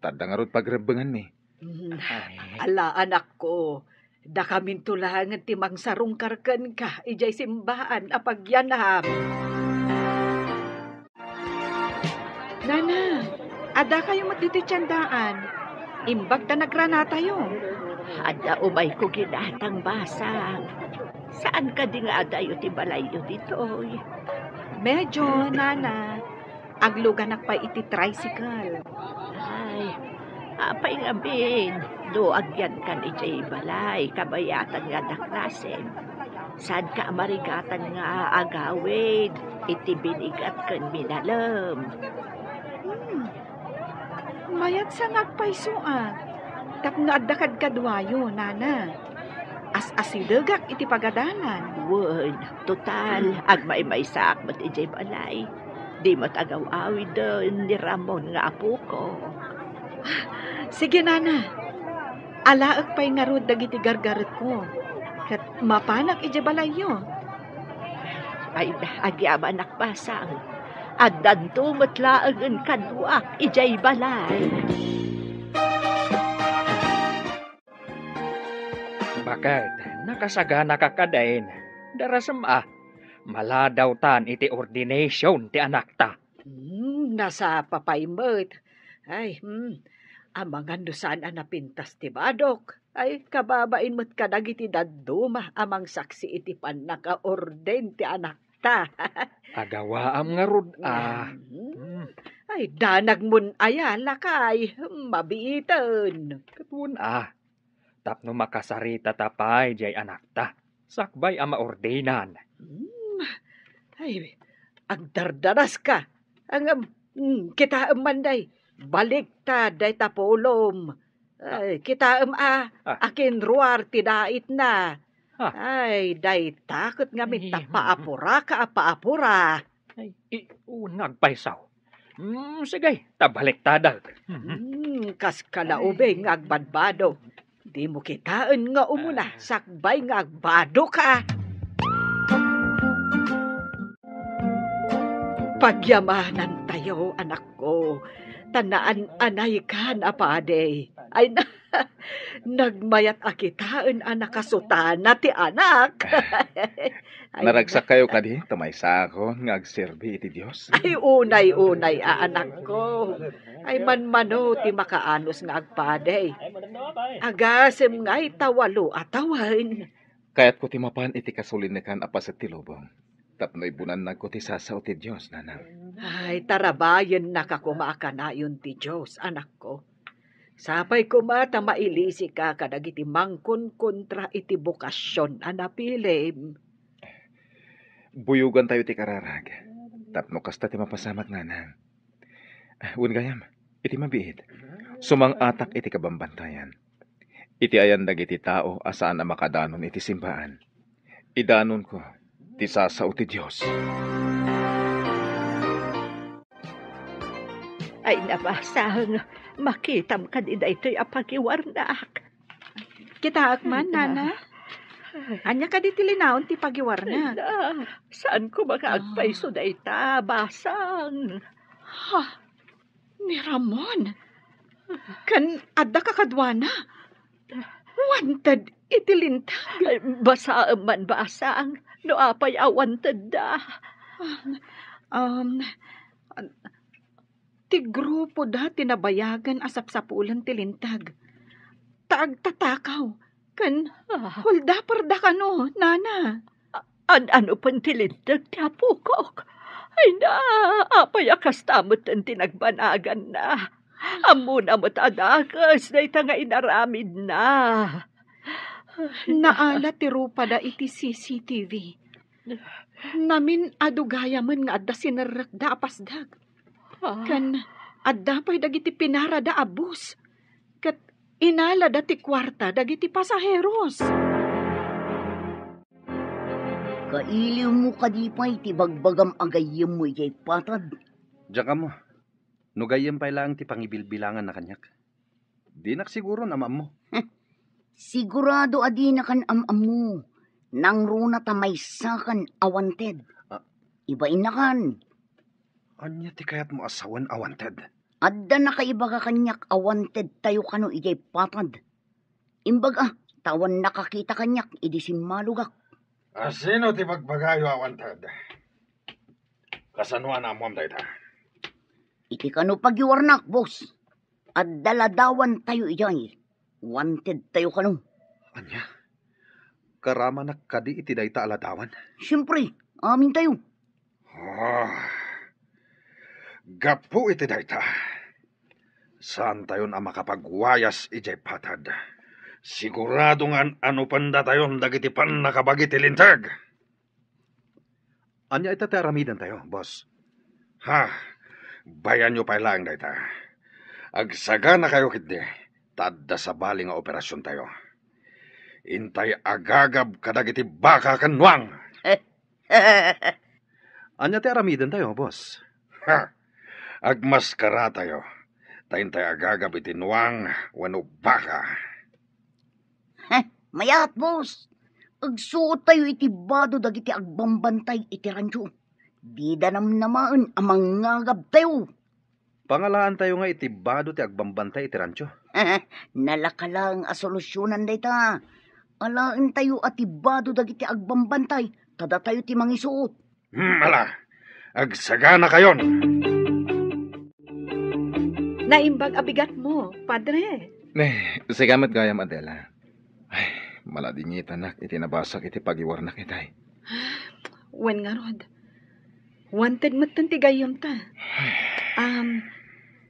Ta adda ngarud pagrebbenganmi. Mm. Ay. Ala, anakko, dakaminto laengen ti mangsarungkar kenka idiay simbaan a pagyanam. Nana, adda kayo met ditoy tiendaan. Imbag ta nagranatayo. Adda umayko ginatang basang. Saan kadi nga adayo ti balayyo ditoy? Medyo, Nana. Agluganak pay iti tricycle. Ay, apay ngamin, no agyankan idiay balay, kabayatan nga adda klasem. Saanka a marigatan nga agawid iti binigat ken minalem? Hmm. Mayat sa nga agpayso a, tapno adda kadkaduayo, Nana. As-asidegak iti pagadalan. Wen, total, agmaymaysaak met idiay balay. Di met agaw-awiden ni Ramon nga apoko. Sige, Nana. Alaek pay ngarud dagiti gargaretko. Ket mapanak idiay balayyo. Ay, agyamanak, basang. Addanto met laengen kaduak idiay balay. Baket, nakasaganaka kadin. Darasem a, maladawtan iti ordination ti anakta. Hmm, nasapa pay met. Ay, hmm, amangan no saan a napintas ti badok. Ay, kababain met kadagiti dadduma a mangsaksi iti pannakaorden ti anakta. Agawaam ngarud a. Mhm. Hmm. Ay, danagmon aya, lakay. Mabiiten. Ket wen a, tapno makasaritata pay diay anakta, sakbay a maordinan. Hmm. Ay, agdardaraska. Ang, um, hmm, kitaem man day. Baliktad dayta pulom. Ay, kitaem a, ah, akinruar ti daitna. Ah. Ay, dayta ket ngamin ta paapuraka a paapura. Ay, i-, wen nga agpayso. Mm, sige, ta baliktadek. Mm, kas kalaubing nga agbadbado. Dimo kitaen nga umuna, sakbay nga agbadoka. Pagyamanantayo, anakko, ta naan-anaykan a padi. Ay, na, nagmayat a kitaen a nakasutana ti anak. Ay, naragsak kayo kadi, ta maysakon nga agserbi iti Dios? Ay, unay-unay a anakko. Ay, manmano ti makaanus nga agpadi. Agasem ngay ta walo a tawen. Kayatko ti mapan iti kasulinekan a paset ti lubong, tapno ibunannagko ti sasao ti Dios, nanang. Ay, tarabayennaka koma a kanayon ti Dios, anakko. Sapay koma ta mailisika kadagiti mangkonkontra iti bokasion a napilim. Buyogantayo ti kararag, tapno kasta ti mapasamak, nanang. Wen gayam, iti mabiit, sumang-atak iti kabambantayan. Iti ayan dagiti tao a saan a makadanon iti simbaan, idanonko ti sasao ti Dios. Ay, nabasang, makitam kadi daytoy a pagiwarnak? Kitaek man, Nana. Ania kadi ti linaon ti pagiwarnak? Ay, na, saan ko nga agpayso dayta, basang? Ha? Ni Ramon? Ken adda kakaduana? Wanted iti linteg? Ay, basaem man, basang, no apay a wantedda. Um, um, ti grupo da ti nabayagen a sapsapulen ti linteg. Ta agtatakaw, ken holdaper da kano, nana. A-, an-ano pay ti linteg ti apokok? Ay na, apay a kasta met ti nagbanaganna? Ammona met a dakes dayta nga inaramidna. Naala ti rupada iti C C T V. Namin-adu gayamen nga adda sinerrekda a pasdek. Ah. Ken adda pay dagiti pinarada a bus. Ket inalada ti kuarta dagiti pasaheros. Kailiwmo kadi pay ti bagbagam a gayyemmo idiay patad? Diak ammo. No gayyem pay laeng ti pangibilbilanganna kaniak, dinak siguro am-ammo. Sigurado a dinakan am-ammo. Nangruna ta maysakan a wanted. Ah. Ibainakan. Ania ti kayatmo a sawen a wanted? Adda nakaibaga kaniak a wanted tayo kano idiay patad. Imbag a, ta awan nakakita kaniak idi simmalogak. A sino ti bagbagayo a wanted? Kasano a naammoam dayta? Iti kano pagiwarnak, boss. Adda ladawan tayo idiay. Wanted tayo kano. Ania? Karamanak kadi iti dayta a ladawan? Siempre, amin tayo. Ah, gapu iti dayta, saantayon a makapagwayas idiay patad. Sigurado nga an-anupendatayon dagiti pannakabagi ti linteg. Ania ita ti aramidentayo, boss? Ha, bayanyo pay laeng dayta. Agsaganakayo ketdi, ta adda sabali nga operasiontayo. Intay agagab kadagiti baka ken nuang. Ania ti aramidentayo, boss? Ha! Agmaskaratayo, ta intay agagab iti nuang wenno baka. Heh, mayat, boss. Agsuottayo iti bado dagiti agbambantay iti rancho. Dida namnamaen a mangngagabtayo. Pangalaantayo nga iti bado ti agbambantay iti rancho. Nalaka laeng a solusionan dayta. Alaentayo a ti bado dagiti agbambantay, ta datayo ti mangisuot. Hmm, ala, agsaganakayon. Naimbag a bigatmo, Padre. Ne, sika met gayam, Adela. Ay, maladingitanak iti nabasak iti pagiwarnak itay. Wen ngarud, wanted metten ti gayyemta. Am,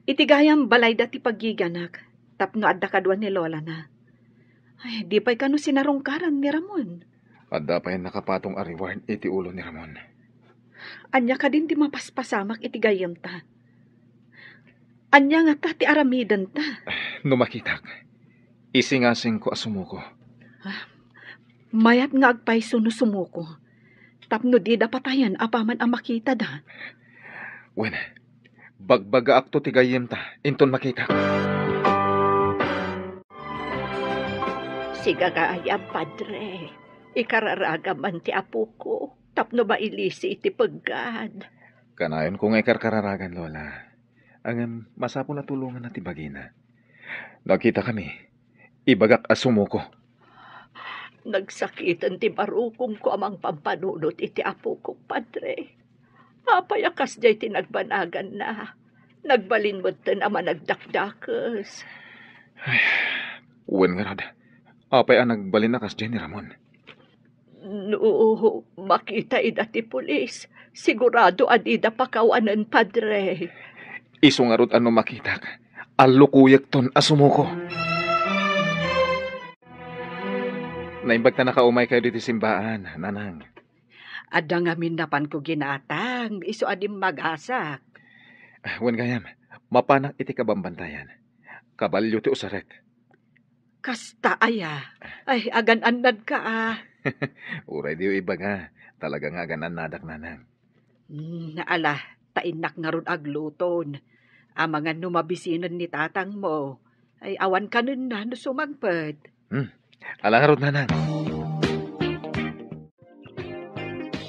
iti gayam balayda ti paggiganak tapno adda kadua ni lolana. Ay, di pay kano sinarungkaran ni Ramon. Adda pay nakapatong a reward iti ulo ni Ramon. Ania kadin ti mapaspasamak iti gayyemta? Ania ngata ti aramidenta? No makitak, isingasingko a sumuko. Ah, mayat nga agpayso no sumuko, tapno dida patayen apaman a makitada. Wen, bagbagaakto ti gayyemta inton makitak. Sika gayam, Padre, ikararagam man ti apoko tapno mailisi iti peggad. Kanayonko nga ikarkararagan, Lola. Ngem masapul a tulonganna ti bagina. Nagkitakami, ibagak a sumuko. Nagsakiten ti barukongko a mangpampanunot iti apokok, Padre. Apay a kasdiay ti nagbanaganna? Nagbalin metten a managdakdakes. Ay, wen ngarud, apay a nagbalin a kasdiay ni Ramon? No makita ida ti pulis, sigurado a dida pakawanen, Padre. Isu ngarud a no makitak, allukoyekton a sumuko. Naimbag ta nakaumaykayo ditoy simbaan, Nanang. Adda ngamin napanko ginatang, isu a dimmagasak. Ah, wen gayam, mapanak iti kabambantayan. Kabalio ti usarek. Kasta aya? Ay, agan-annadka, a. Uray diyo ibaga, talaga nga agan-annadak, Nanang. Hmm, ala, ta innak ngarud agluton. Amangan no mabisinen ni tatangmo. Ay, awan kanenna no sumagpet. Hmm, ala ngarud, Nanang.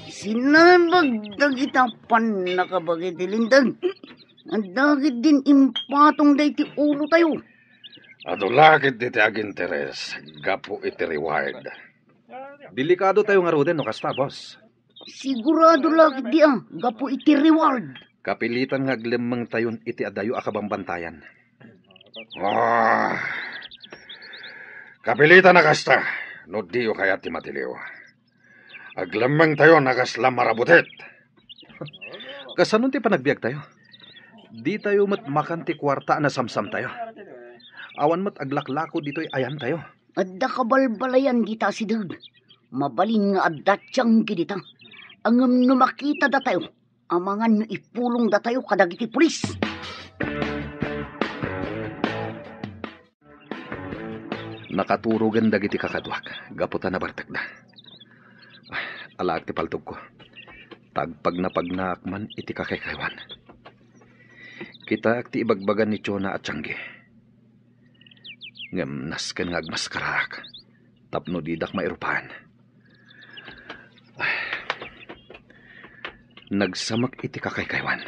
Sinabag dagita pannakabagi ti linteg. Dagit din impatong daydi ulotayo. Adu la ketdi ti aginteres gapu iti reward. Delikadotayo ngaruden no kasta, boss. Sigurado la ketdi a gapu iti reward. Kapilitan nga aglemmengtayon iti adayo a kabambantayan. Ah, kapilitan a kasta, no diyo kayat ti matiliw. Aglemmengtayon a kasla marabutit. Kasano ti panagbiagtayo? Ditayo met makan ti kuarta a nasamsamtayo. Awan met aglaklako ditoy ayantayo. Adda kabalbalayan dita asideg. Mabalin nga adda tianggi dita. Ngem no makitada tayo, amangan no ipulongda tayo kadagiti pulis. Nakaturogen dagiti kakaduak gapu ta nabartekda. Ay, alaak ti paltogko. Ta agpagnapagnaak man iti kakaykaywan. Kitaek ti ibagbaga ni Jonah a tianggi. Ngem nasken nga agmaskaraak tapno didak mairupaen. Nagsamek iti kakaykaywan.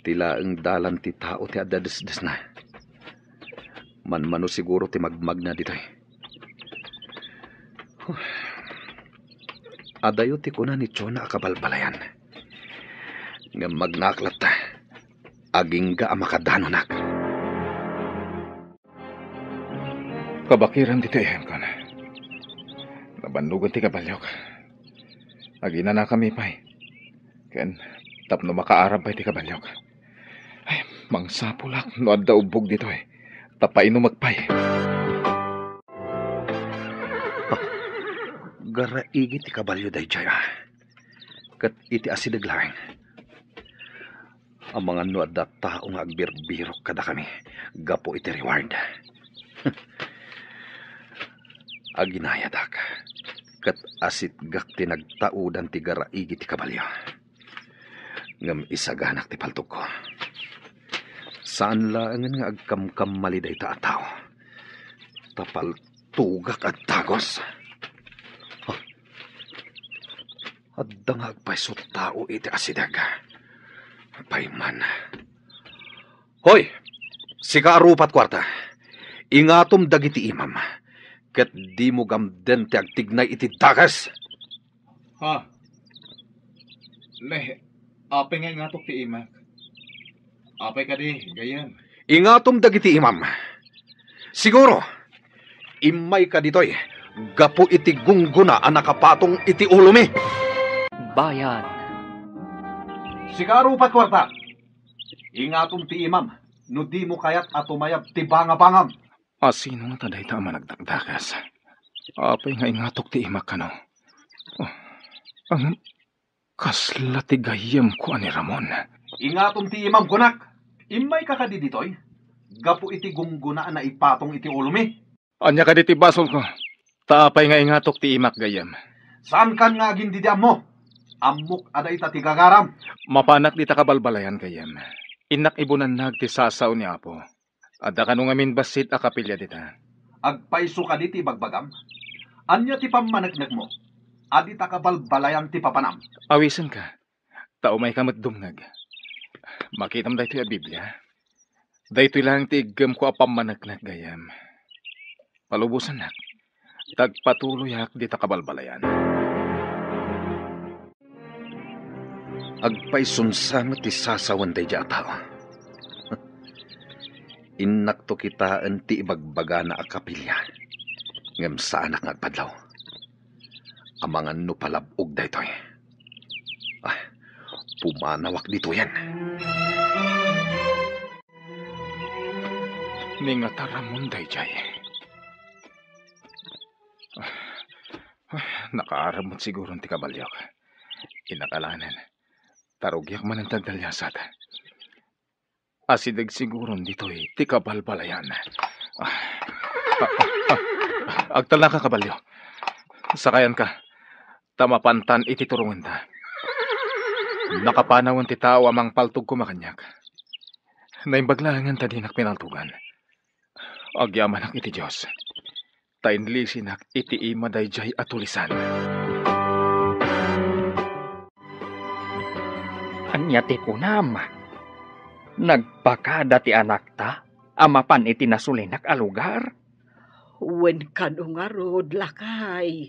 Ti laeng dalan ti tao ti adda desdesna. Manmano siguro ti magmagna ditoy. Adayo ti kuna ni Jonah a kabalbalayan. Ngem magnaak latta. Agingga a makadanonak. Kabakiran ditoy ayanko. Nabannogen ti kabaliok. Aginanakami pay. Ken tapno makaarab pay ti kabaliok. Ay, mangsapulak no adda ubbog ditoy. Ta painumek pay. Garaigi ti kabalio daydiay, a. Ket iti asideg laeng. Amangan no adda tao nga agbirbirok kadakami gapu iti reward. Aginayadak, ket asitgak ti nagtaudan ti garaigi ti kabalio. Ngem isaganak ti paltogko. Saan laengen nga agkamkammali dayta a tao. Ta paltogak a dagus. Adda nga agpayso tao iti asideg. Apay man. Hoy! Sika a rupat kuarta. Ingatom dagiti imam, ket dimo gamden ti agtignay iti dakes. Ha? Ne, apay nga ingatok ti imak? Apay kadi, gayyem? Ingatom dagiti imam. Siguro, immayka ditoy gapu iti gunggona a nakapatong iti ulomi. Bayan. Sika a rupat kuarta. Ingatom ti imam no dimo kayat a tumayab ti bangabangam. Asino ngata dayta a managdakdakas? Apay nga ingatok ti imak kano? Oh, ang kasla ti gayyemko a ni Ramon. Ingatom ti imam, kunak. Immayka kadi ditoy gapu iti gunggona a naipatong iti ulomi. Ania kadi ti basolko? Ta apay nga ingatok ti imak, gayyem? Saankan nga agin-idi-ammo? Ammok a dayta ti gagaram. Mapanak dita kabalbalayan, gayyem. Innak ibunannag ti sasao ni Apo. Adda kano ngamin bassit a kapilya dita. Agpayso kadi ti ibagbagam? Ania ti pammaneknekmo? A dita kabalbalayan ti papanam. Awisenka. Ta umayka met dumngeg. Makitam daytoy a Biblia. Daytoy laeng ti iggem ko a pammaneknek, gayyem. Palubosannak. Ta agpatuloyak dita kabalbalayan. Agpayson sa met ti sasawen daydiay a tao. Innakto kitaen ti ibagbagana a kapilya, ngem saanak nga agpadlaw. Amangan no palab-og daytoy. Ah, pumanawak ditoyen. Ni ngata Ramon daydiay. Ah, ah, nakaarab met siguron ti kabaliok. Inakalanen, ta rugiak manen ti agdaliasat. Asideg siguron ditoy ti kabalbalayan. Ah, ah, ah, ah, agtalnaka, kabalio. Sakayanka, ta mapantan iti turongenta. Nakapanawen ti tao a mangpaltog koma kaniak. Naimbag laengen ta dinak pinaltogan. Agyamanak iti Dios, ta inlisinak iti ima daydiay a tulisan. Ania ti kunam? Nagpakada ti anakta a mapan iti nasulinak a lugar? Wen kano ngarud, lakay.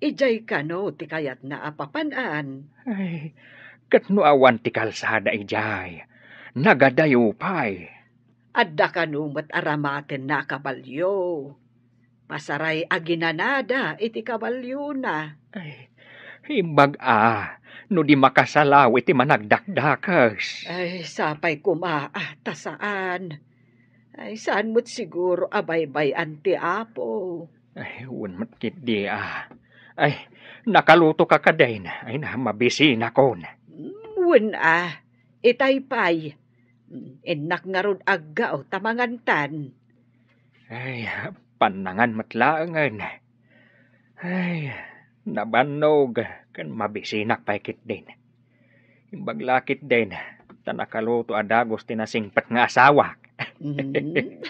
Idiay kano ti kayatna a papan-an? Ay, ket no awan ti kalsada idiay, nagadayo pay. Adda kano met aramatenna a kabalio. Pasaray aginanada iti kabaliona. Ay, imbag a, no di makasalaw iti managdakdakes. Ay, sapay koma a, ta saan. Ay, saan met siguro a baybay-an ti Apo. Ay, wen met ketdi a. Ay, nakaluto ka kadin. Ay na, mabisinakon. Mm, wen a, itay pay. Mm, innak ngarud aggao ta mangantan. Ay, pannangan met laengen. Ay, nabannog ken mabisinak pay ketdin. Imbag la ketdin, ta nakaluto a dagus ti nasingpet nga asawak. Mm.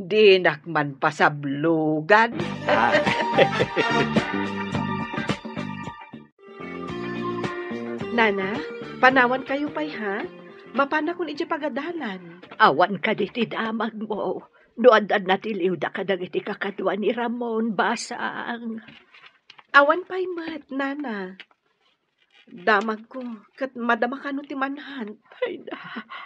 Dinak man pasablogan. Ah. Nana, panawankayo pay, ha? Mapanakon idiay pagadalan. Awan kadi ti damagmo. No adda natiliwda kadagiti kakadua ni Ramon, basang. Awan pay met, Nana. Damagko, ket madama kano ti manhunt. Ay na,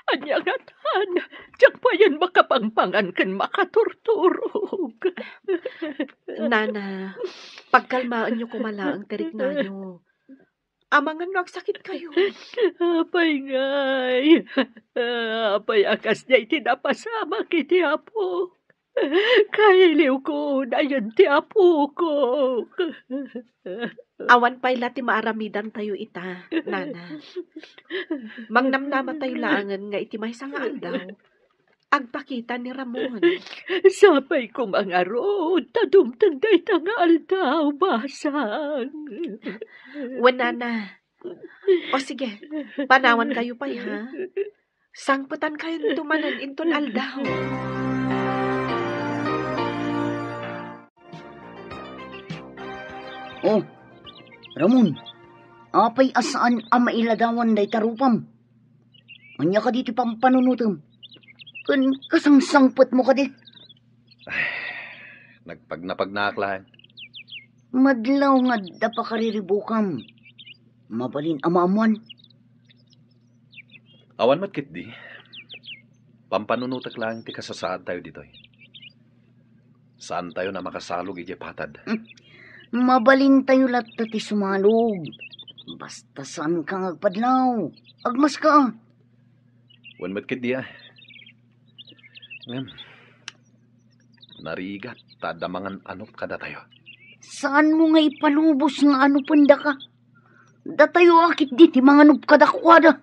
ania ngatan? Diak payen makapangpangan ken makaturturog. Nana, pagkalmaenyo koma laeng ti riknayo. Amangan no agsakitkayo. Apay ngay? Apay a kasdiay ti napasamak iti Apo? Kailiwko, dayen ti apok. Awan pay la ti maaramidantayo ita, Nana. Mangnamnamatayo laengen nga iti maysa nga aldaw, agpakita ni Ramon. Sapay koma ngarud ta dumteng dayta nga aldaw, basang. Wen, Nana. O sige, panawankayo pay, ha? Sangpetankayo manen inton aldaw. Oh, Ramon, apay a saan a mailadawan dayta rupam? Ania kadi ti pampanunotem? Ken kasangsangpetmo kadi? Ay, nagpagnapagnaak laeng. Madlaw nga adda pakariribukam. Mabalin a maammuan. Awan met ketdi. Pampanunotek laeng ti kasasaadtayo ditoy. Saantayon a makasalog idiay patad. Hmm. Mabalintayo latta ti sumalog. Basta saanka nga agpadlaw. Agmaska. Wen met ketdi, a. Ngem, narigat ta adda mangan-anop kadatayo. Saanmo nga ipalubos nga anopendaka? Datayo a ketdi ti manganop kadakuada.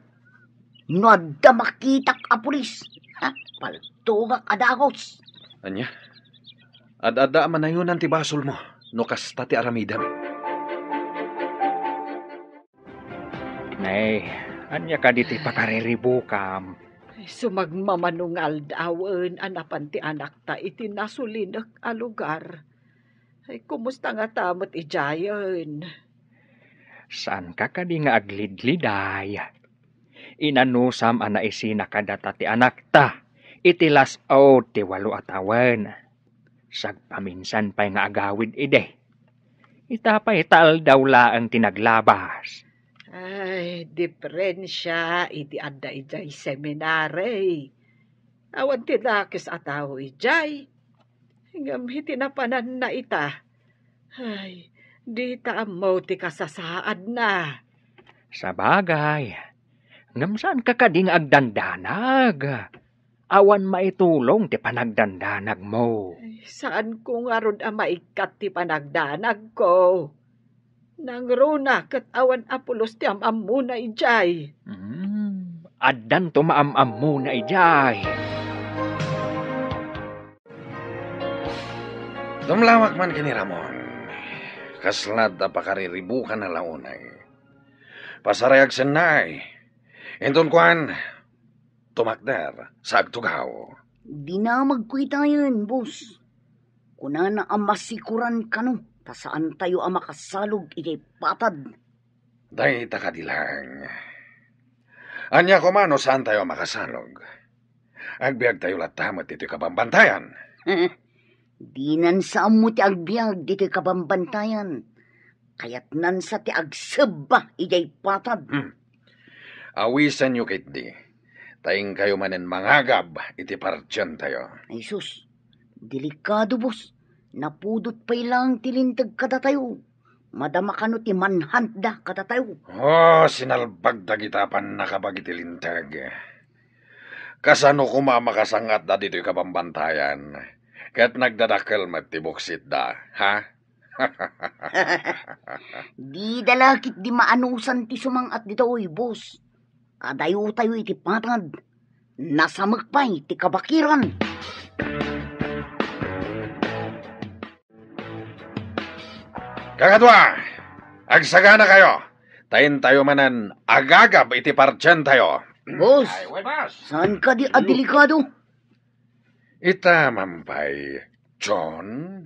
No adda makitak a pulis, ha? Paltogak a dagus. Ania? Ad-adda a manayonan ti basolmo no kasta ti aramidem. Nay, ania kadi ti pakariribukam? Sumagmamano nga aldawen a napan ti anakta iti nasulinek a lugar. Ay, kumusta ngata met idiayen? Saanka kadi nga aglidliday? Inanusam a naisina kadata ti anakta iti las-ud ti walo a tawen. Sagpaminsan pay nga agawid idi. Ita pay ta aldaw laeng ti naglabas. Ay, diferensia iti adda idiay seminari. Awan ti dakes a tao idiay. Ngem iti napananna ita, ay, dita ammo ti kasasaadna. Sabagay, ngem saanka kadi nga agdandanag? Awan maitulong ti panagdandanagmo. Ay, saanko ngarud a maikkat ti panagdanagko. Nangruna ket awan a pulos ti am-ammona idiay. Hmm, addanto maam-ammona idiay. Dumlawak man ken ni Ramon. Kasla adda pakariribukana la unay. Pasarayag sennay. Inton kuan, tumakder sa agtugaw. Dinamagko itayen, boss. Kunana a masikuran kano ta saantayo a makasalog idiay patad. Dayta kadi laeng. Ania koma no saantayo a makasalog? Agbiagtayo latta met ditoy kabambantayan. Dinan sa ammo ti agbiag ditoy kabambantayan. Kayatnan sa ti agsebba idiay patad. Hmm. Awisenyo ketdi, ta inkayo manen mangagab iti partientayo. Ay sus, delikado, boss. Napudot pay laeng ti linteg kadatayo. Madama kano ti manhuntda kadatayo. Oh, sinalbag dagita a pannakabag iti linteg. Kasano koma a makasang-atda ditoy kabambantayan? Ket nagdadakkel met ti buksitda, ha? Dida la ketdi maanusan ti sumang-at ditoy, boss. Kadayotayo iti patad. Nasamek pay ti kabakiran. Kakadua, agsaganakayo, ta intayo manen agagab iti partientayo. Boss, ay, well, boss. Saan kadi a delikado? Ita man pay, John?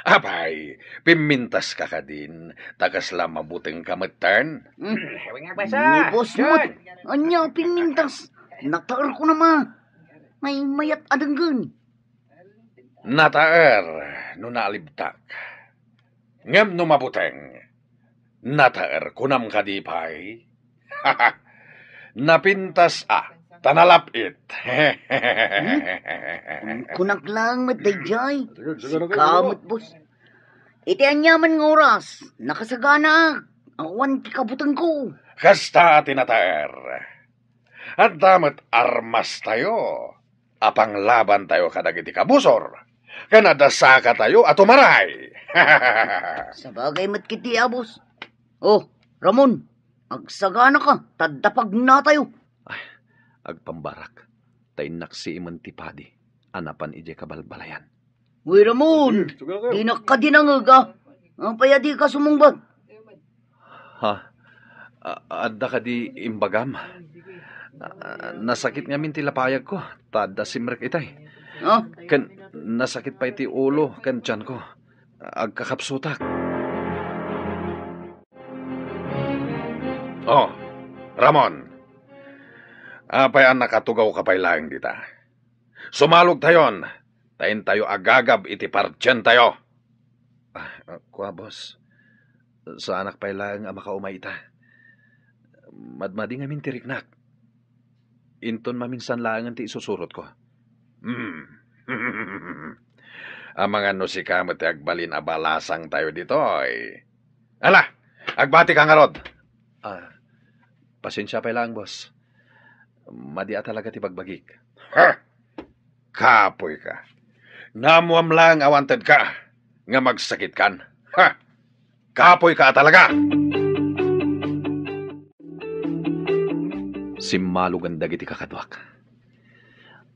Apay, pimmintas ka kadin, ta kasla mabuteng ka metten? Hmm. Ni boss met, ania pimmintas? Nataer ko na ma. May mayat a denggen. Nataer no naalibtak. Ngem no mabuteng, nataer kunam kadi pay? Napintas a, ta nalap-it. Hmm? Kunkunak laeng met daydiay. Sika met, boss. Iti aniaman nga oras, nakasaganaak. Awan ti kabutengko. Kasta ti nataer. Adda met armastayo a panglabantayo kadagiti kabusor, ken adda sakatayo a tumaray. Sabagay met ketdi, a boss. Oh, Ramon, agsaganaka, ta adda pagnatayo. Ay, agpambarak, ta innaksiimen ti padi a napan idiay kabalbalayan. Uy, Ramon, dinak kadi nangngeg, a. Apay a dika sumungbat? Ha? A-, adda kadi imbagam? A-, nasakit ngamin ti lapayagko, ta adda simrek itay. Ha? Ken nasakit pay ti ulo ken tianko. Agkakapsutak. Oh, Ramon. Apay a nakatugawka pay laeng dita? Sumalogtayon, ta intayo agagab iti partientayo. Ah, kua, boss. Saanak pay laeng a makaumay ita. Madmadi ngamin ti riknak. Inton maminsan laengen ti isusurotko. Hmm. Amangan no sika met ti agbalin a balasangtayo ditoy. Ala, agbatika ngarud. Ah, pasensia pay laeng, boss. Madi a talaga ti bagbagik. Ha! Kapoyka. Naammoam laeng a wantedka nga magsakitkan. Ha! Kapoyka a talaga! Simmalogen dagiti kakaduak.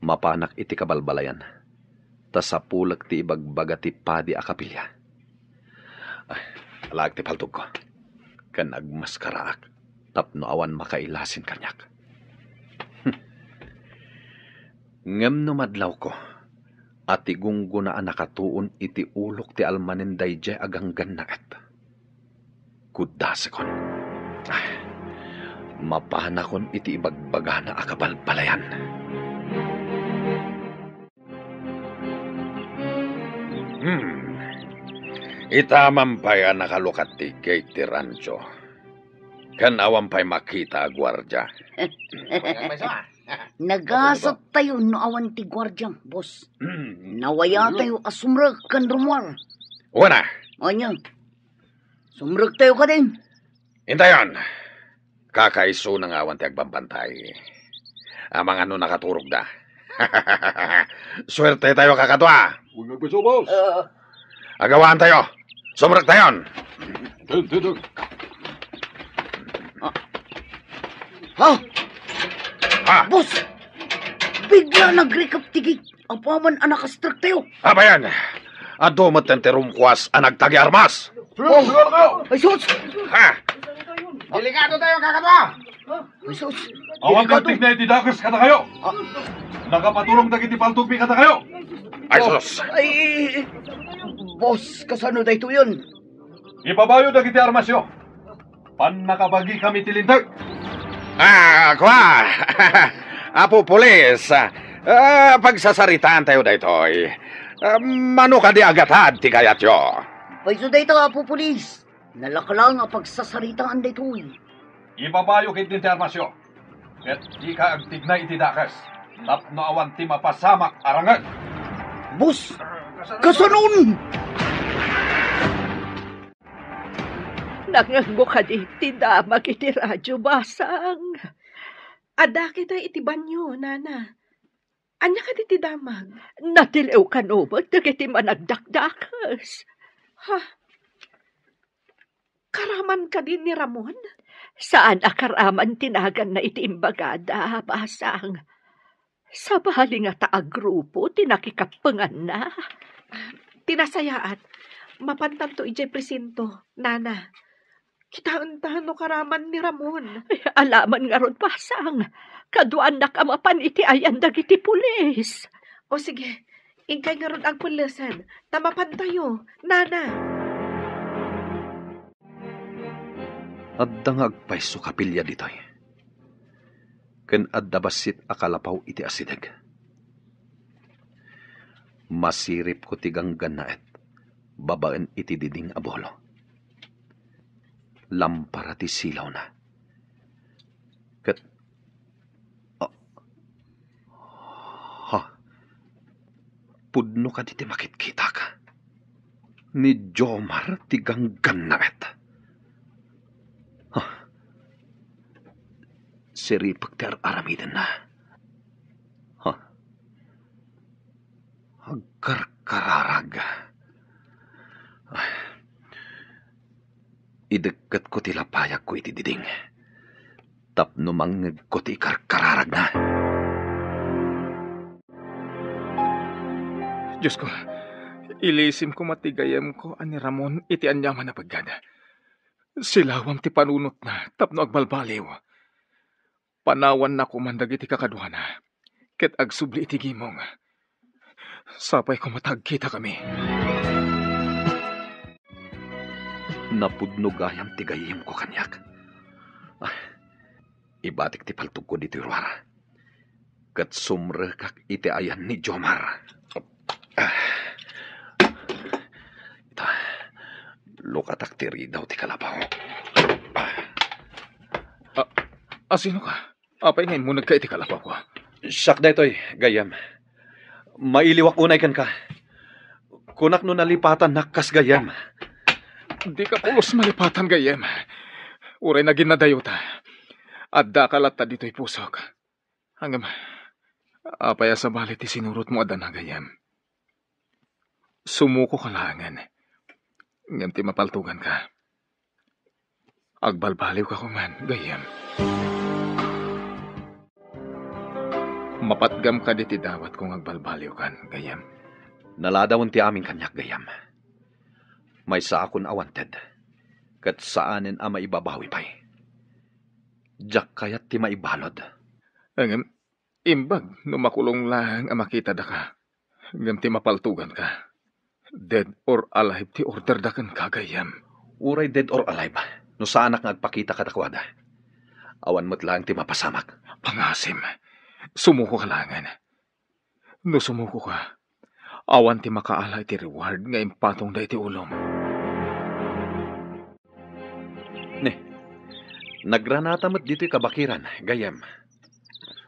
Mapanak iti kabalbalayan, ta sapulek ti ibagbaga ti padi a kapilya. Ay, alaek ti paltogko, ken agmaskaraak tapno awan makailasin kaniak. Hmm. Ngem no madlawko a ti gunggona a nakatuon iti ulok ti almanen daydiay a ganggannaet, kuddasekon. Ay, mapanakon iti ibagbagana a kabalbalayan. Hmm. Ita man pay a nakalukat ti gate ti rancho. Ken awan pay makita a guardia. Nagasattayo no awan ti guardia, boss. Hmm. Nawayatayo a sumrek ken rumuar. Wen a. Ania? Sumrektayo kadin. Intayon. Kakaisuna nga awan ti agbambantay. Amangan no nakaturogda. Suertetayo, kakadua. Wen a, boss. Ah. Agawaantayo. Sumrektayon. Ten, ten, ten. Ha? Ha? Boss! Bigla nagrikep ti gate. Apaman a nakastrektayo. Abayan, adu met ti rumkuas a nagtagiarmas. Ay, sus! Ha? Delikado tayo, kakadua! Ay, sus! Awan delikado. Ti dakes kadakayo. Ah. Nakapaturong dagiti paltogmi kadakayo. Ay, sus! Ay, boss, kasano daytoyen? Ibabayo dagiti armasyo. Pannakabagikami ti linteg. Ah, kua. Apo Pulis, ah, pagsasaritaantayo daytoy. Ah, mano kadi a gatad ti kayatyo? Payso dayta, Apo Pulis. Nalaka lang a pagsasaritaan daytoy. Ibabayo ketdin ti armasyo. Ket dika agtignay iti dakes, tapno awan ti mapasamak a rangek. Boss, kasanon? Nangngegmo kadi ti damag iti radio, basang? Adda kita iti banio, nana. Ania kadi ti damag? Natiliw kano met dagiti managdakdakes. Ha? Karaman kadi ni Ramon? Saan a karaman ti naganna iti imbagada, basang. Sabali ngata a grupo ti nakikappenganna. Ti nasayaat, mapantanto idiay presinto, nana. Kitaenta no karaman ni Ramon. Ay, alaman ngarud, Pasang. Kaduanak a mapan iti ayan dagiti pulis. O sige, inkay ngarud agpellesen, ta mapantayo, nana. Adda nga agpayso kapilya ditoy. Ken adda bassit a kalapaw iti asideg. Masiripko ti ganggannaet babaen iti diding a bolo. Lampara ti silawna. Ket, ah, ha? Pudno kadi ti makitkitak? Ni Jomar ti ganggannaet. Ha? Siripek ti ar-aramidenna. Ha? Agkarkararag. Ay. Idekketko ti lapayagko iti diding tapno mangngegko ti ikarkararagna. Diosko, ilisim koma ti gayyemko a ni Ramon iti aniaman a peggad. Silawam ti panunotna tapno agbalbaliw. Panawanna koman dagiti kakaduana, ket agsubli iti gimong. Sapay koma ta agkitakami. Napudno gayam ti gayyemko kaniak. Ah, ibatik ti paltogko ditoy ruar. Ket sumrekak iti ayan ni Jomar. Ah. Ita, lukatak ti ridaw ti kalapaw. Ah, asino ka? Apay nga immunegka iti kalapawko? Siak daytoy, gayyem. Mailiwak unay kenka. Kunak no nalipatannak kas gayyem. Dika pulos malipatan, gayyem. Uray naginnadayota, addaka latta ditoy pusok. Ngem, apay a sabali ti sinurotmo a dana, gayyem? Sumukoka laengen, ngem ti mapaltoganka, agbalbaliwka koman, gayyem. Mapatgam kadi ti dawatko nga agbalbaliwkan, gayyem? Naladawen ti amin kaniak, gayyem. Maysaakon a wanted, ket saanen a maibabawi pay. Diak kayat ti maibalud. Ngem, imbag no makulong laeng a makitadaka, ngem ti mapaltoganka, dead or alive ti orderda kenka, gayyem. Uray dead or alive, no saanak nga agpakita kadakuada, awan met laeng ti mapasamak. Pangasim, sumukoka laengen. No sumukoka, awan ti makaala iti reward nga impatongda iti ulom. Ne, nagranata met ditoy kabakiran, gayyem.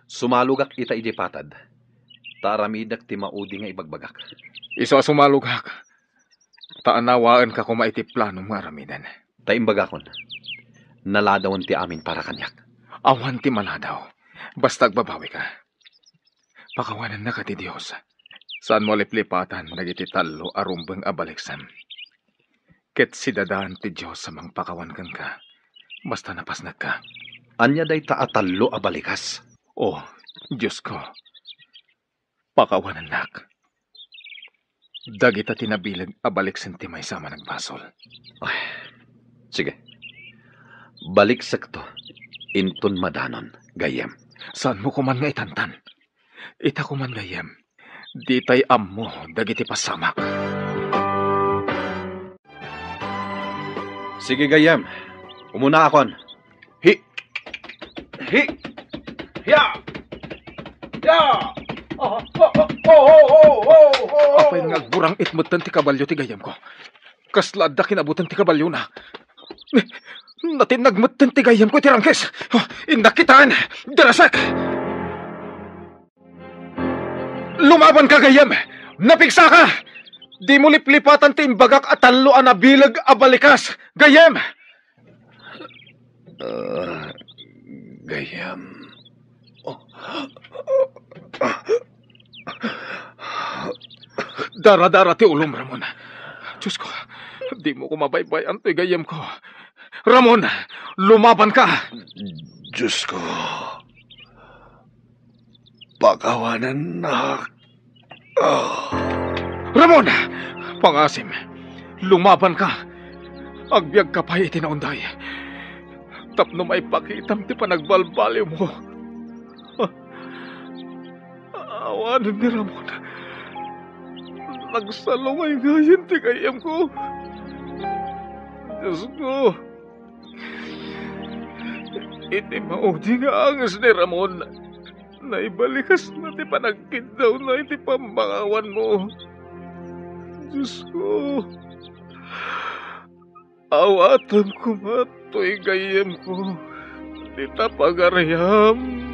Sumalogak ita idiay patad, ta aramidek ti maudi nga ibagbagak. Isu a sumalogak, ta anawaenka koma iti planom nga aramiden. Ta imbagakon, naladawen ti amin para kaniak. Awan ti maladaw, basta agbabawika. Pakawanennaka ti Dios. Saanmo a liplipatan dagiti tallo a rumbeng a baliksem. Ket sidadaan ti Dios a mangpakawan kenka, basta napasnekka. Ania dayta a tallo a balikas? O, Diosko, pakawanennak. Dagita ti nabileg a baliksen ti maysa a managbasol. Ay, sige. Baliksekto inton madanon, gayyem. Saanmo koman nga itantan? Ita koman, gayyem, ditay ammo dagiti pasamak. Sige, gayyem. Umunaakon. Hi. Hi. Ya. Ya. Apay nga agburang-it metten ti kabalio ti gayyemko. Kasla adda kinabutan ti kabaliona. Natinnag metten ti gayyemko iti rangkes. Innak kitaen. Darasek! Lumabanka, gayyem! Napigsaka! Dimo liplipatan ti imbagak a tallo a nabileg a balikas, gayyem! Ah, gayyem. Daradara ti ulom, Ramon. Diosko, dimo ko mabaybay-an toy gayyemko. Ramon, lumabanka! Diosko. Pakawanennak. Ah. Ramon! Pangasim, lumabanka. Agbiagka pay iti naunday. tapno maipakitam ti panagbalbaliwmo. Awanen ni Ramon. Nagsalungay ngayen ti gayyemko. Diosko, iti maudi nga anges ni Ramon, naibalikasna ti panagkiddawna iti pammangawanmo. Diosko, awatem koma toy gayyemko, dita pagariam.